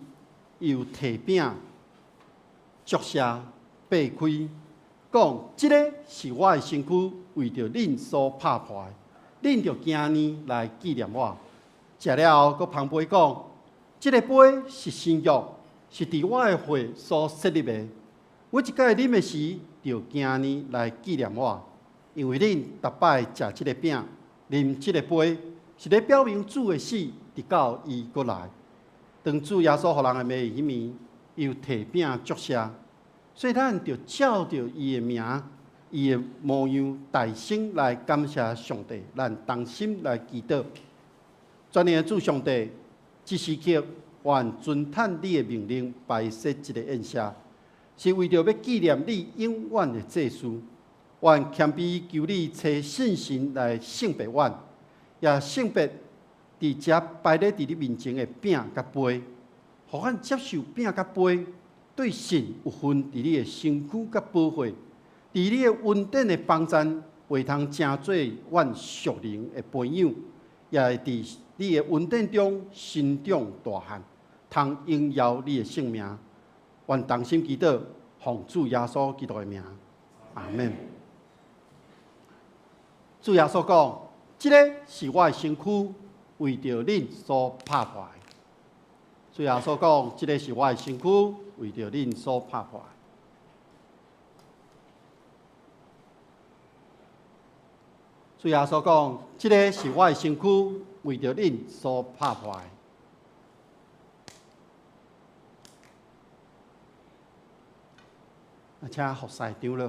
又提餅、祝謝、擘開，講：這个是我的身軀，為著恁所拍破的，恁著行按呢來紀念我。食了後，閣捧杯講：這个杯是新約，是佇我的血所設立的。每一擺啉的時，著行按呢來紀念我，因為恁逐擺食這个餅、啉這个杯，是咧表明主的死，直到伊閣來。當主耶穌予人賣彼暝，又提餅祝謝，所以咱著照著伊的名、伊的模樣，大聲來感謝上帝，咱同心來祈禱。全能的主上帝，這時刻，願遵趁你的命令，擺設這個宴席，是為著欲紀念你永遠的祭司。願謙卑求你差聖神來聖別阮，也聖別佇遮擺咧佇你面前的餅佮杯，予阮接受餅佮杯，對神有份佇你的身軀佮寶血，佇你的恩典的幫贊，會通成做阮屬靈的培養，也會佇你的恩典中成長大漢，通榮耀你的聖名。願同心祈禱，奉主耶穌基督的名，阿們。主耶穌講：這个是我的身軀，為著恁所拍破的。主耶穌講：這个是我的身軀，為著恁所拍破的。主耶穌講：這个是我的身軀，為著恁所拍破的。啊，請服侍長老。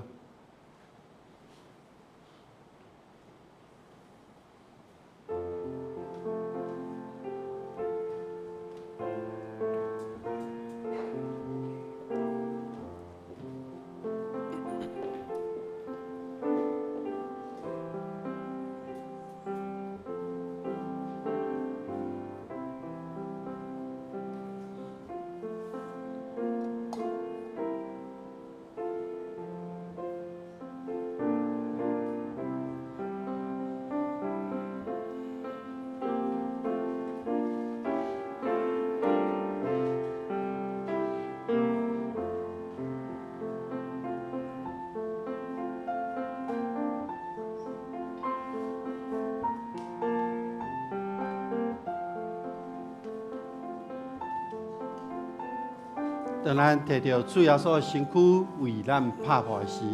當咱提著主耶穌的身軀為咱拍破的時，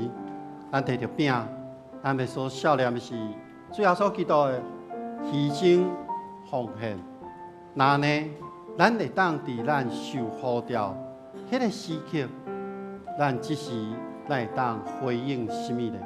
咱提著餅，咱欲所思念的是主耶穌基督的犧牲奉獻。若按呢，咱會當佇咱受呼召彼个時刻，咱這時咱會當回應啥物呢？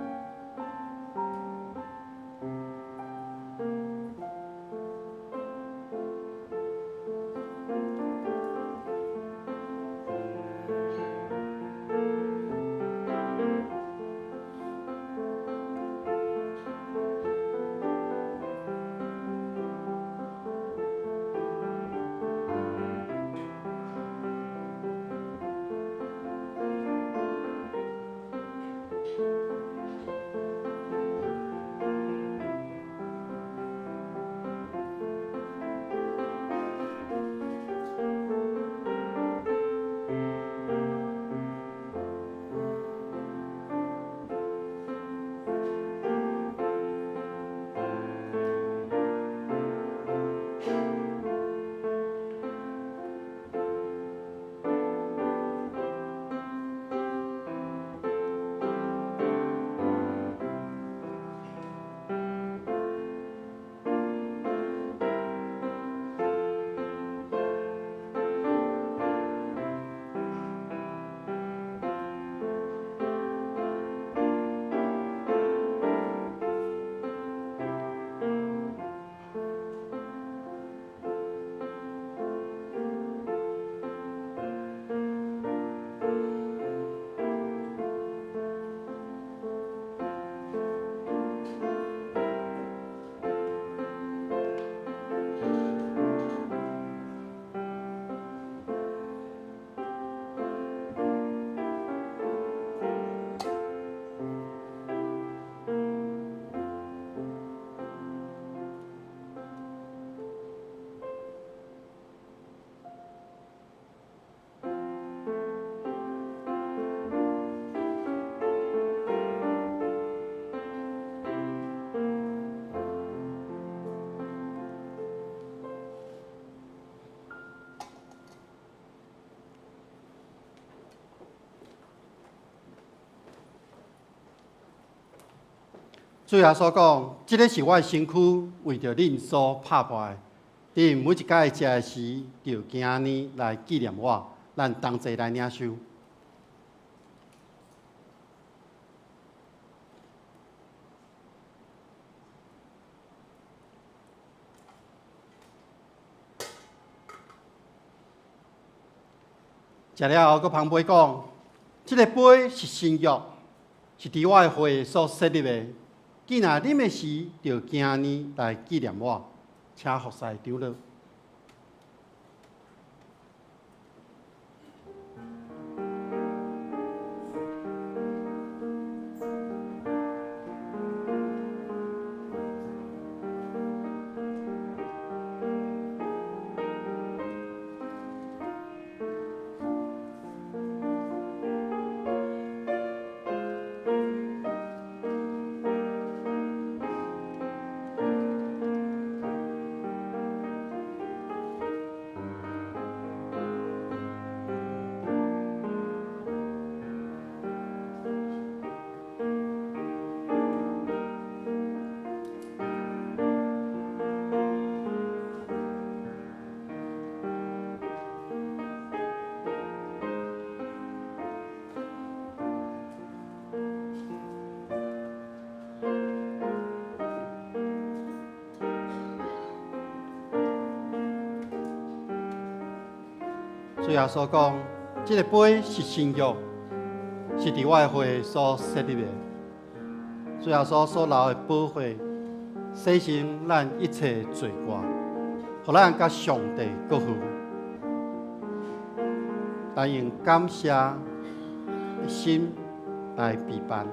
主耶穌講：這个是我的身軀，為著恁所拍破的。恁每一擺食的時，就行按呢來紀念我。咱同齊來領受。食了後，閣捧杯講：這个杯是新約，是佇我的血所設立的。既若啉的時，就行按呢來紀念我。請服侍長老。主耶穌講：這个杯是新約，是佇我的血所設立的。主耶穌所流的寶血，洗淨咱一切罪過，予咱佮上帝閣和。咱用感謝的心來備辦。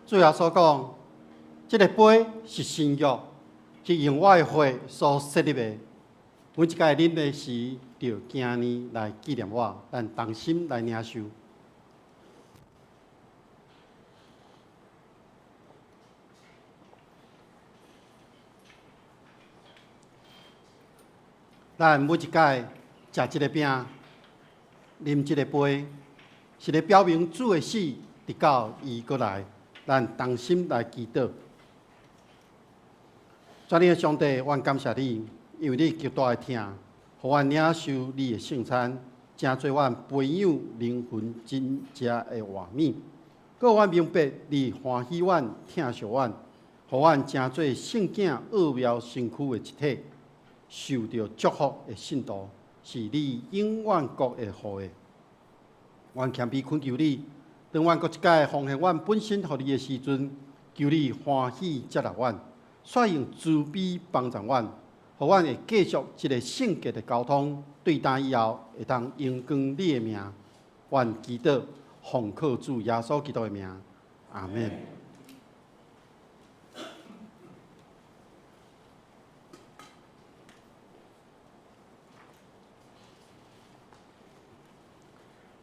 主耶穌講：這个杯是新約，是用我的血所設立的。每一擺啉的時，就行按呢來紀念我。咱同心來領受。咱每一擺食這个餅，啉這个杯，是咧表明主的死，直到伊閣來。咱同心來祈禱。全能的上帝，阮感謝你，因為你極大的疼，予阮領受你的聖餐，成做阮培養靈魂真正的活物。閣阮明白你歡喜阮、疼惜阮，予阮成做聖囝奧妙身軀的一體，受著祝福的信徒，是你永遠國的後裔。阮謙卑懇求你，當阮閣一擺奉獻阮本身予你的時陣，求你歡喜接納阮，煞用慈悲幫助阮，予阮會繼續這个聖潔的交通，對今以後會當榮光你的名。阮祈禱，奉靠主耶穌基督的名，阿們。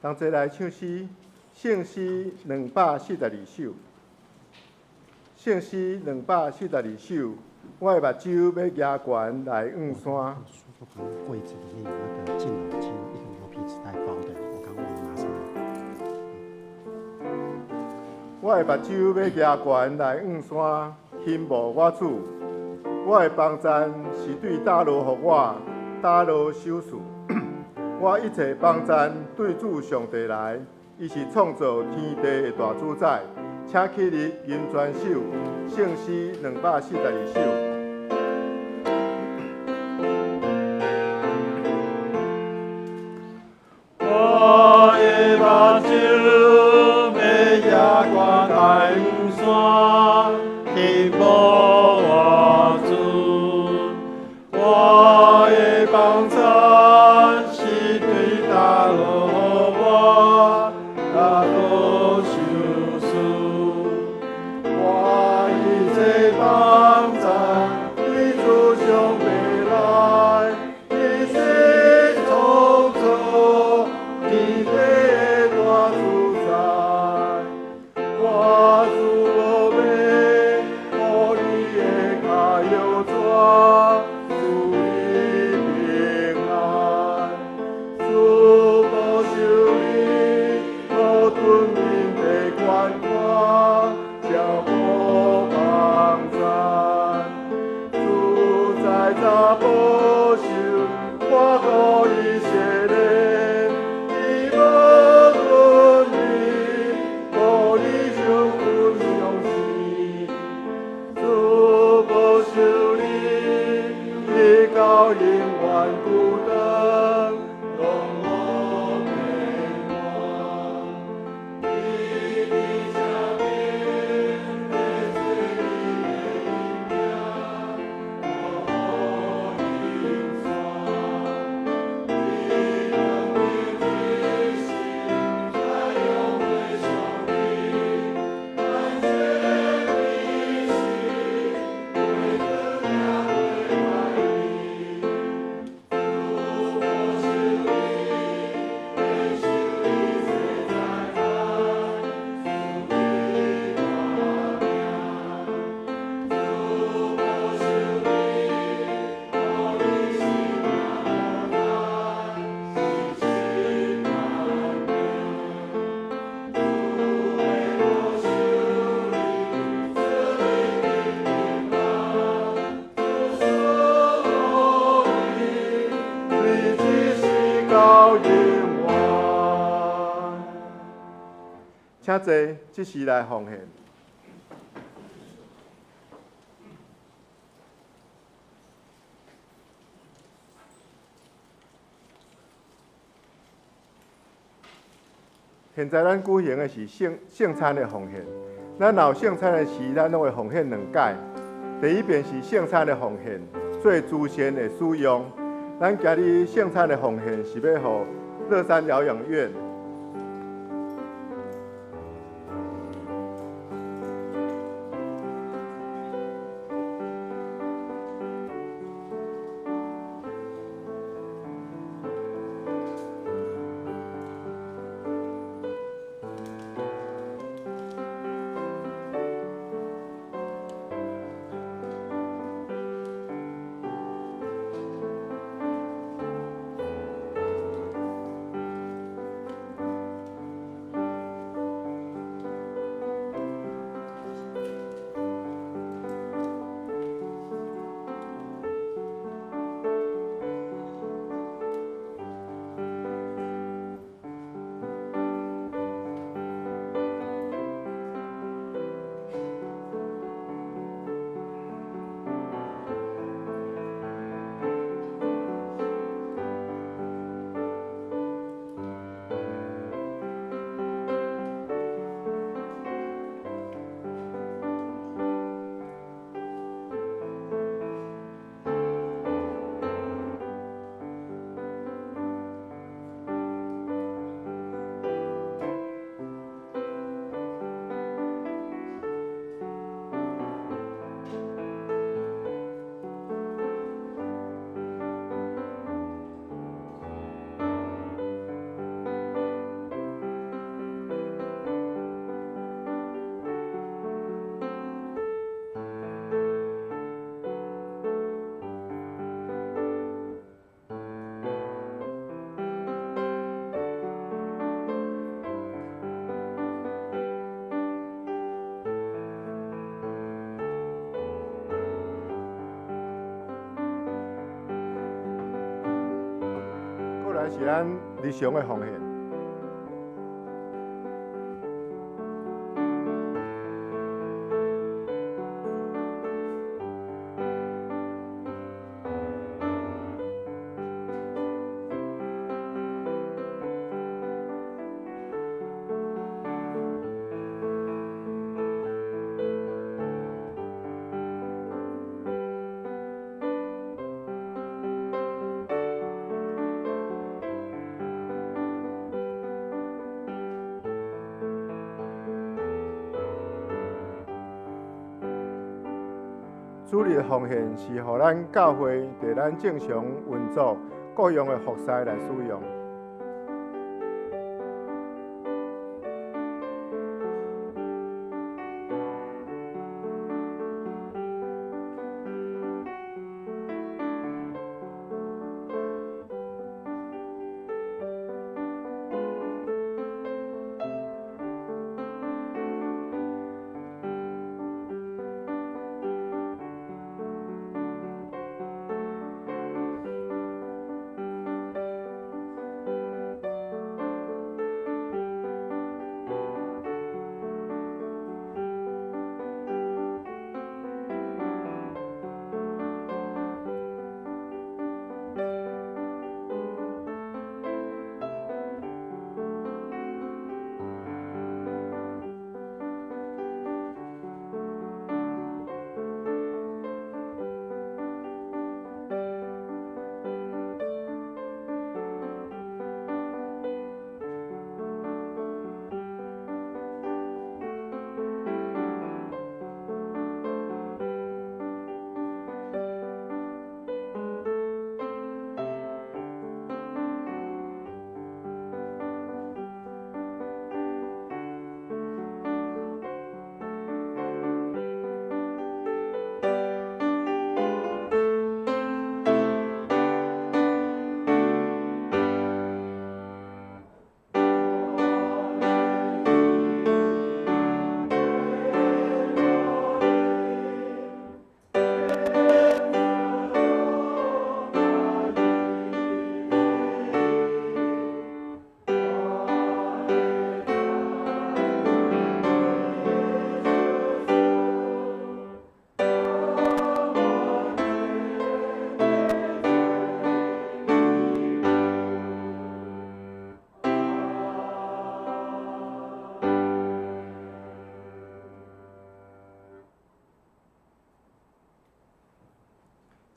同齊來唱詩，聖詩242首。聖詩242首，我的目睭欲舉懸來向山。櫃子裡面有那個敬老金，一個牛皮紙袋包的，我剛忘了拿上來。我的目睭欲舉懸來向山，欣慕我主。我的幫贊是對佗落予我，佗落賞賜。我一切幫贊對主上帝來，伊是創造天地的大主宰。請起立吟全首，聖詩242首。我的目睭欲举悬来向山，欣慕我主。我的帮赞是对佗落予我，佗落赏赐。我一切帮赞对主上帝来，伊是创造天地的大主宰。我主无欲予你的跤摇逝，赐你平安。主保守你，无吞面的悬看，照顾帮赞。主在早保守，我予伊洗礼，伊无吞眠，予你上困上死。主保守你，直到永遠久長，攏無變換。伊伫這邊會做你的影，我予山。伊當日一時來永袂相離，萬千彼時為轉也袂懷疑。主保守你，免受一切災害，賜你大命。主保守你，予你生命無難，時時安定。主會保守你，賜你平平安，主賜予你，對這時到永遠。請坐，這時來奉獻。現在咱舉行的是聖餐的奉獻。咱若有聖餐的時，咱攏會奉獻兩擺。第一遍是聖餐的奉獻，做慈善的使用。咱今日聖餐的奉獻是欲予樂山療養院。是咱日常的奉獻。主日奉獻是予咱教會佇咱正常運作各樣的服事來使用。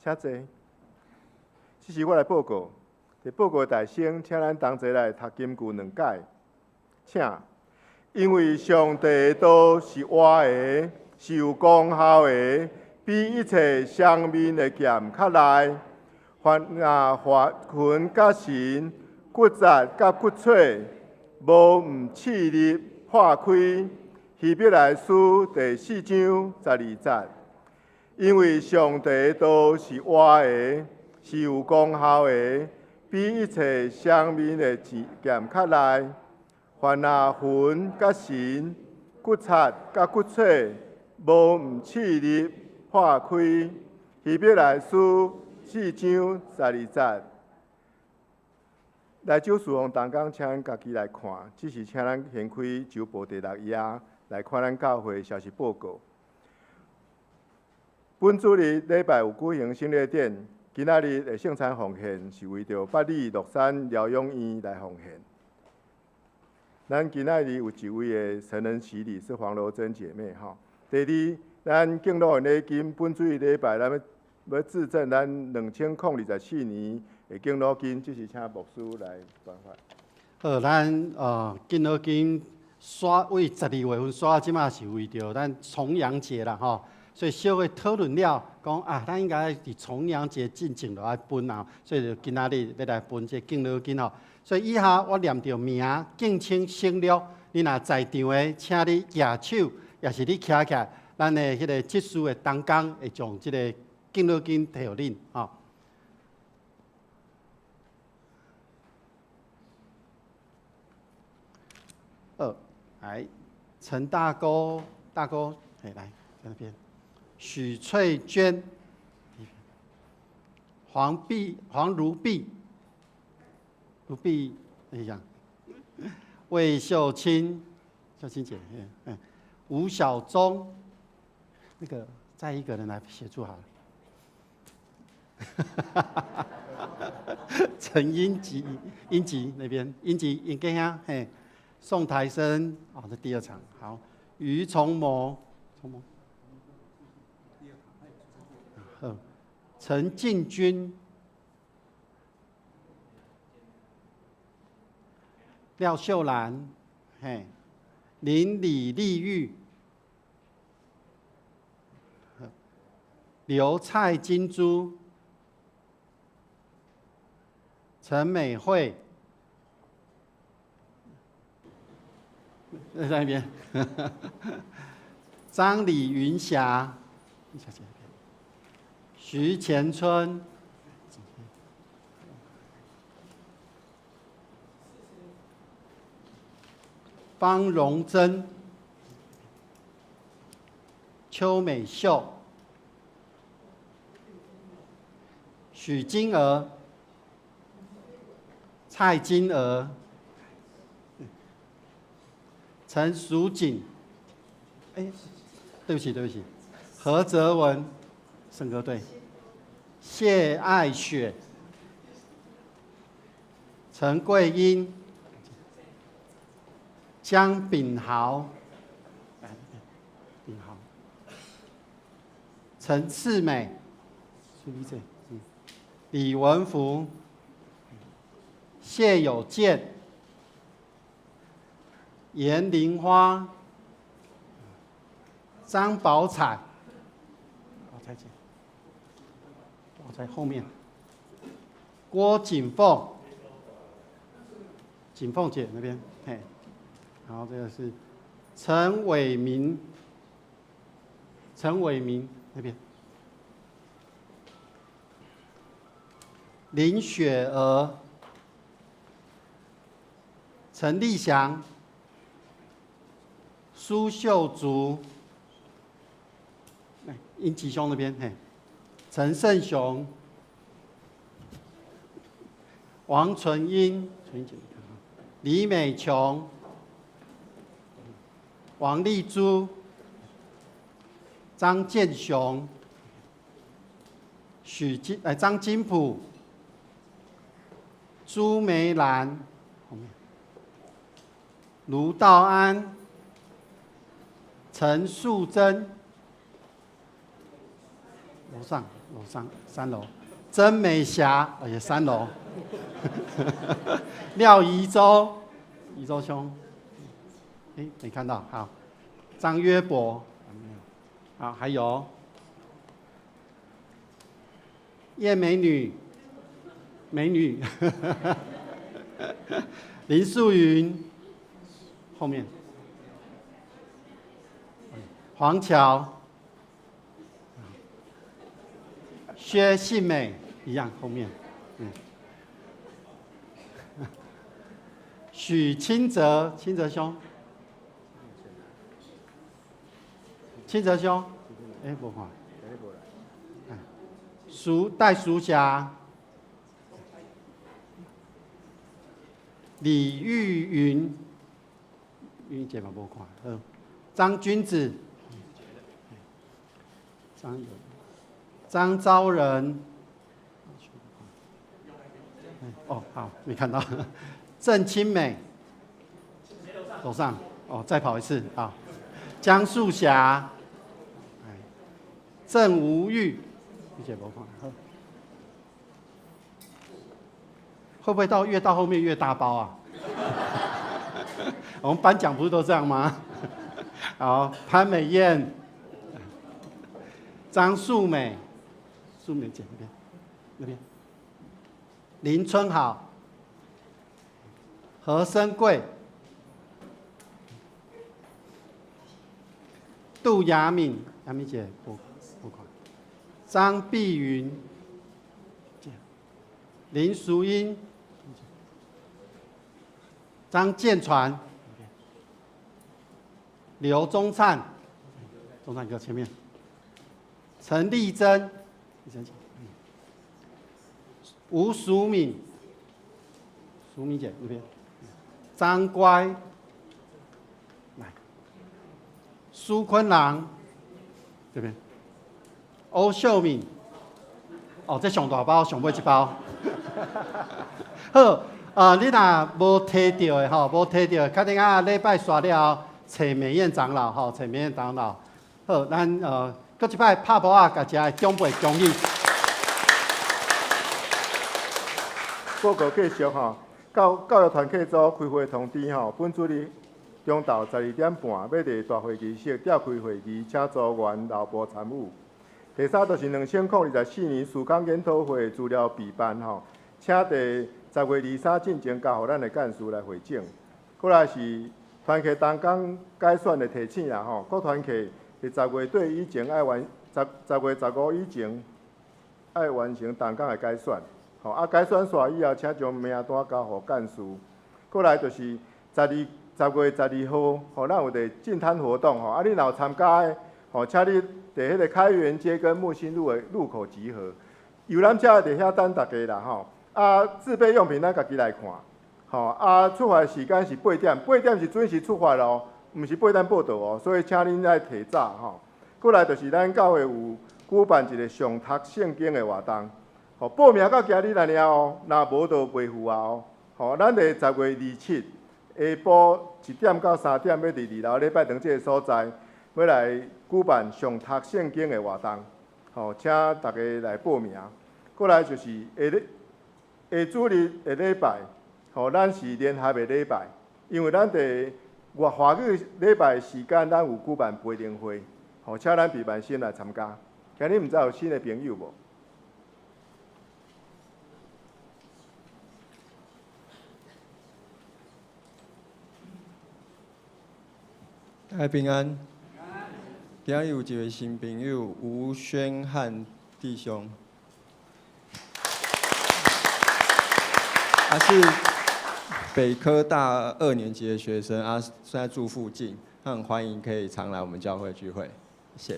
請坐。這時我來報告，佇報告大聲，請咱同齊來讀金句兩解。請，因為上帝的道是活的，是有功效的，比一切雙面的劍較利。凡若劃魂佮神、骨節佮骨髓，無毋刺入破開。希伯來書第四章十二節。因為上帝的道是活的，是有功效的，比一切雙面的劍較利。凡若魂佮神、骨節佮骨髓，無毋刺入破開。希伯來書四章十二節。來周事奉同工，請咱家己來看，只是請咱掀開周報第六頁來看咱教會消息報告。本主日禮拜有舉行聖禮典，今仔日的聖餐奉獻是為著八里樂山療養院來奉獻。咱今仔日有一位的成人洗禮是黃柔珍姐妹吼。第二，咱敬老的禮金，本主日禮拜咱欲致贈咱2024年的敬老金，這是請牧師來頒發。好，咱敬老金煞為12月份煞，這馬是為著咱重陽節啦吼。所以小可討論了，講啊，咱應該佇重陽節進前就愛分啊，所以就今仔日欲來分這敬老金吼。所以以下我念著名，敬請省略。你若在場的，請你舉手，抑是你徛起來，咱的彼个執事的同工會將這个敬老金提予恁吼。好，來，陳大哥，大哥，來，在那邊。許翠娟、黃碧、黃如碧、卢碧，哎呀，魏秀清，秀清姐，吴小忠，那个再一个人来协助好了。陈英吉，英吉那边，英吉英吉兄，嘿，宋台生，哦，这第二场，好，于崇谋，崇谋，好，陈进军，廖秀兰，嘿，林李丽玉，刘蔡金珠。陈美惠，在那边。张李云霞，徐前春，方荣珍，邱美秀，许金娥。蔡金娥、陈淑锦，哎，对不起，对不起，何泽文，圣歌队，谢爱雪、陈桂英、江炳豪，炳豪，陈次美，李文福。谢有健、严玲花、张宝彩，宝彩姐，宝彩后面，郭锦凤，锦凤姐那边，嘿，然后这个是陈伟明，陈伟明那边，林雪娥。陈立祥、苏秀竹，来英吉兄那边，嘿，陈胜雄、王纯英、纯英姐，李美琼、王丽珠、张建雄、许金哎张金普、朱梅兰。卢道安、陈素贞，楼上楼上三楼，曾美霞，哎呀三楼，廖宜洲，宜洲兄，哎没看到，好，张约伯，好还有叶美女，美女，林素云。后面，黄桥、薛信美一样，后面，许清泽，清泽兄，清泽兄，哎，无看，淑戴淑霞，李玉云。玉姐嘛无看，好，张君子，张张昭仁，哦，好，没看到，郑清美，楼上，哦，再跑一次，好，江素霞，郑吴玉，玉姐无看，好，会不会到越到后面越大包啊？我们颁奖不是都这样吗？好，潘美燕、张素美、素美姐那边，那边，林春好、何生贵、杜雅敏、雅敏姐不不款，张碧云、林淑英、张建传。刘宗灿，宗灿哥前面，陈丽珍，吴淑敏，淑敏姐那邊，張乖，來，蘇坤郎，這邊，歐秀敏，哦，這上大包，上尾一包。好，啊，你若無提著的吼，無提著的，確定啊，禮拜煞了後，揣美燕長老吼，揣美燕長老。好，咱閣一擺拍噗仔，共遮的長輩恭喜。報告繼續吼，教育團契組開會通知吼，本主日中晝12點半欲佇大會議室召開會議，請組員留步參與。第三，就是2024年事工研討會資料備辦吼，請佇10月23進前交予咱的幹事來匯整。過來是團契同工改選的提醒啦吼，各團契佇10月底以前愛完，10月15以前愛完成同工的改選。吼，啊，改選煞以後，請將名單交予幹事。過來就是10月12號，吼，咱有一個淨灘活動吼，啊，你若有參加的，吼，請你佇彼個開元街跟木星路的路口集合。遊覽車佇遐等大家啦吼。啊，自備用品咱家己來看。吼，啊，出發時間是8點，8點是準時出發哦，毋是8點報到哦，所以請恁愛提早吼。過來就是咱教會有舉辦一個上讀聖經的活動。吼，報名到今日來爾哦，若無就袂赴啊哦。吼，咱佇10月27下晡1點到3點，欲佇二樓禮拜堂這个所在，欲來舉辦上讀聖經的活動。吼，請大家來報名。過來就是下主日下禮拜，吼，咱是聯合的禮拜，因為咱佇華語禮拜時間，咱有舉辦培靈會，吼，請咱備辦先來參加。今日毋知有新的朋友無？大家平安。今日有一个新朋友吳宣漢弟兄，他是北科大2年級的學生，啊，現在住附近，他很歡迎可以常來我們教會聚會，謝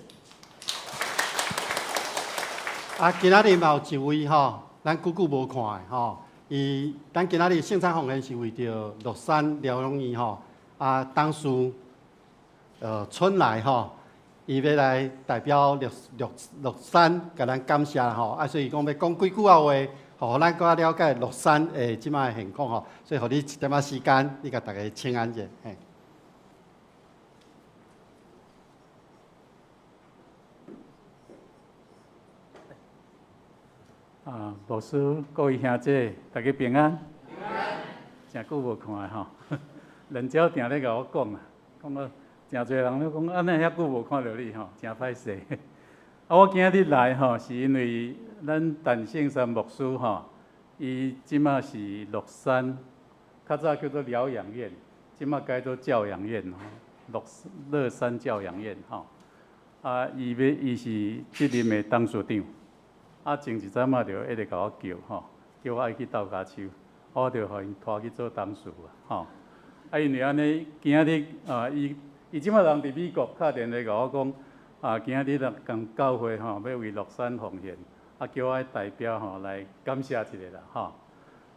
謝。啊，今仔日嘛有一位吼，咱久久無看的吼，伊咱今仔日聖餐奉獻是為著樂山療養院吼，啊，董事。春來吼，伊欲來代表樂山，共咱感謝吼，啊，所以講欲講幾句仔話，予咱閣較了解樂山的這擺的現況吼，所以予你一點仔時間，你共大家請安者。嘿。啊，牧師，各位兄弟，大家平安。平安。誠久無看吼，人少定咧共我講啊，講到。誠濟人咧講，按呢遐久無看著你吼，誠歹勢。啊，我今日來吼，是因為咱陳聖山牧師吼，伊這馬是樂山，較早叫做療養院，這馬改做教養院吼，樂山教養院吼。啊，伊是這任的董事長。啊，前一陣仔就一直共我叫吼，叫我愛去鬥跤手，我就予𪜶拖去做董事啊吼。啊，因為按呢，今日啊，伊這擺人佇美國敲電話共我講，啊，今日咱共教會吼，欲為樂山奉獻，啊，叫我代表吼來感謝一下啦吼。啊，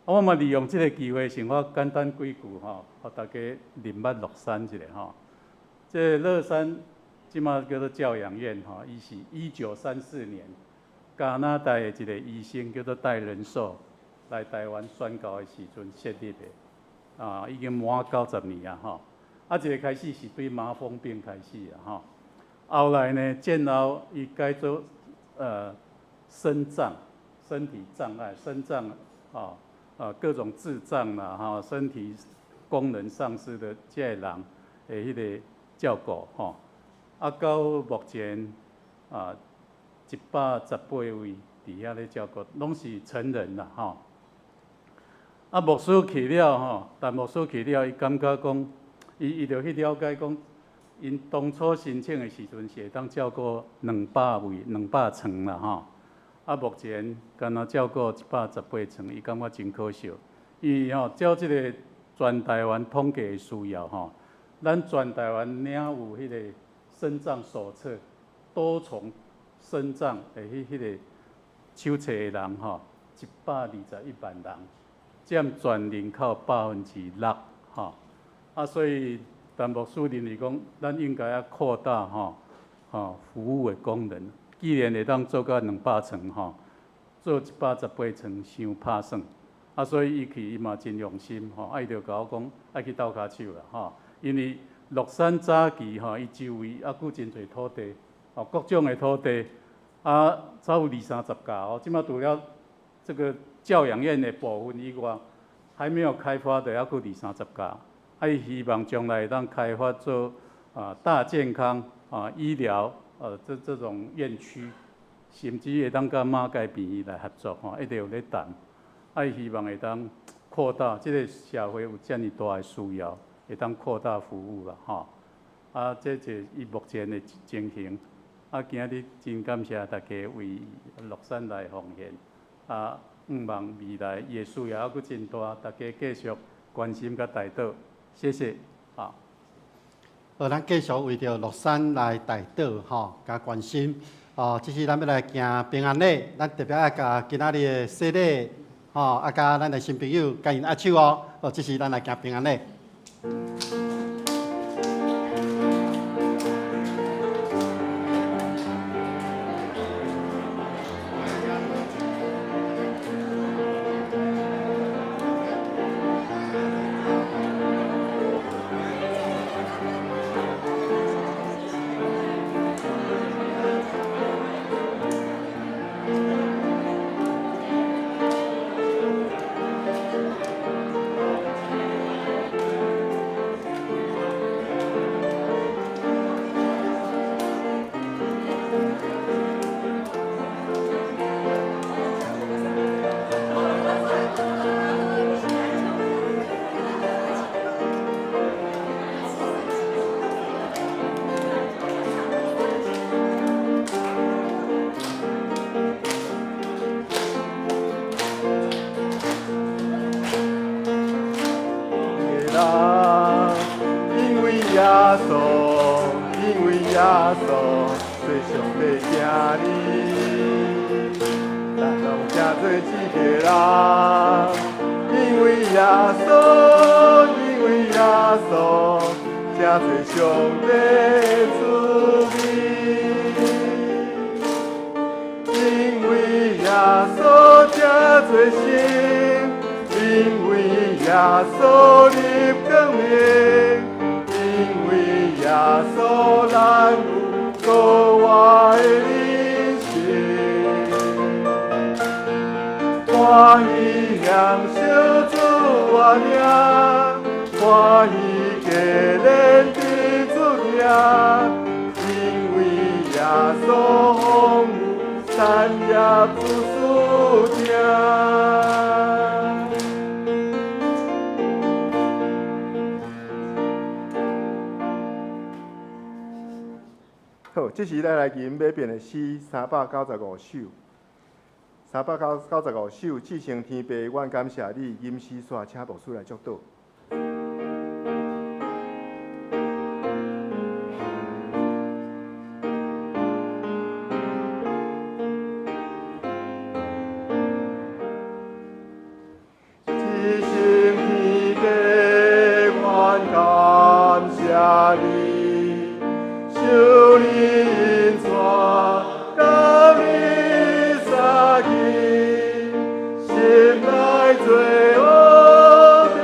我嘛利用這个機會，先我簡單幾句吼，予大家認捌樂山一下吼。這個樂山這擺叫做教養院吼，伊是1934年加拿大的一个醫生叫做戴仁壽來台灣宣教的時陣設立的，啊，已經滿90年啊吼。啊，這個開始是對麻風病開始啊，吼。後來呢，戰後伊改做身障、身體障礙、身障啊，各種智障啦，吼，身體功能喪失的這個人的彼個照顧，吼。啊，到目前啊，118位佇遐咧照顧，攏是成人啦，吼。啊，牧師去了吼，但牧師去了，伊感覺講。伊就去了解講，𪜶當初申請的時陣是會當照顧200位、200床啦吼。啊，目前敢若照顧118床，伊感覺真可惜。因為吼，照這个全台灣統計的需要吼，咱全台灣領有彼个身障手冊、多重身障的彼个手冊的人吼，121萬人。這占全人口6%吼。啊，所以陈牧师认为讲，咱应该爱扩大吼吼服务的功能。既然会当做到200床吼，做118床伤拍算。啊，所以伊去伊嘛真用心吼，啊，伊就共我讲爱去鬥跤手啦吼，因為樂山早期吼，伊周圍猶閣真濟土地，哦，各種的土地，啊，差有二三十甲哦。這馬除了這個教養院的部分以外，還沒有開發的猶閣二三十甲。啊，伊希望將來會當開發做啊大健康啊醫療這種院區，甚至會當佮馬偕病院來合作吼，一直有咧談。啊，伊希望會當擴大這個社會有遮爾大的需要，會當擴大服務啦吼。啊，這是伊目前的情形。啊，今日真感謝大家為樂山來奉獻。啊，向望未來伊的需要猶閣真大，大家繼續關心佮代禱，謝謝。啊。好，咱繼續為著樂山來代禱吼，佮關心。哦，這是咱欲來行平安禮，咱特別愛共今仔日的洗禮，吼，啊，佮咱的新朋友共𪜶握手哦。哦，這是咱來行平安禮。因為耶穌做上帝疼你，咱攏成做一個人。因為耶穌，因為耶穌，成做上帝子民。因為耶穌成做神，因為耶穌入光明。耶穌，咱有閣活的人生，歡喜享受主的名，歡喜加連的主名，因為耶穌豐富產業子嗣聽。好，這時咱來吟欲變的詩395首，395首，至聖天父，阮感謝你，吟詩煞請牧師來祝禱。至聖天父，阮感謝你，受你引帶到彌撒去，心內罪惡的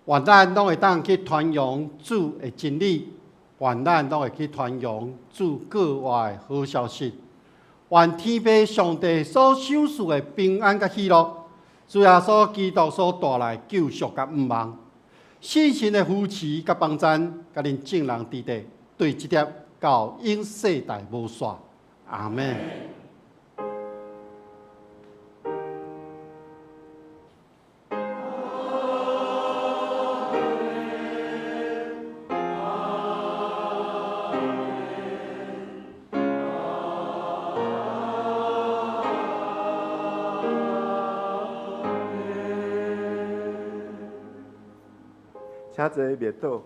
願咱攏會當去傳揚主的真理，願咱攏會去傳揚主過活的好消息。願天父上帝所賞賜的平安佮喜樂，主耶穌基督所帶來救贖佮盼望，聖神的扶持佮幫贊，佮恁眾人佇佇，對這粒到永世代無煞。阿們。請坐滅倒。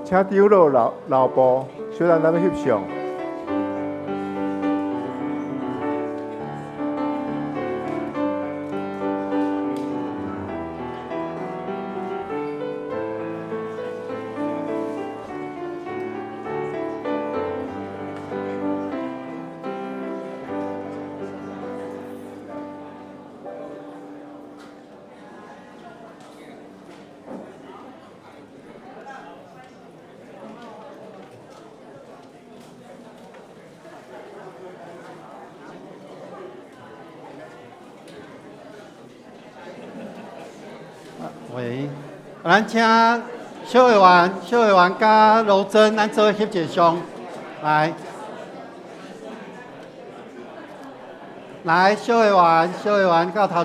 請長老留留步，小等咱欲翕相。喂，咱請蕭委員、蕭委員佮羅真，咱做翕一个相，來，來，蕭委員、蕭委員到頭。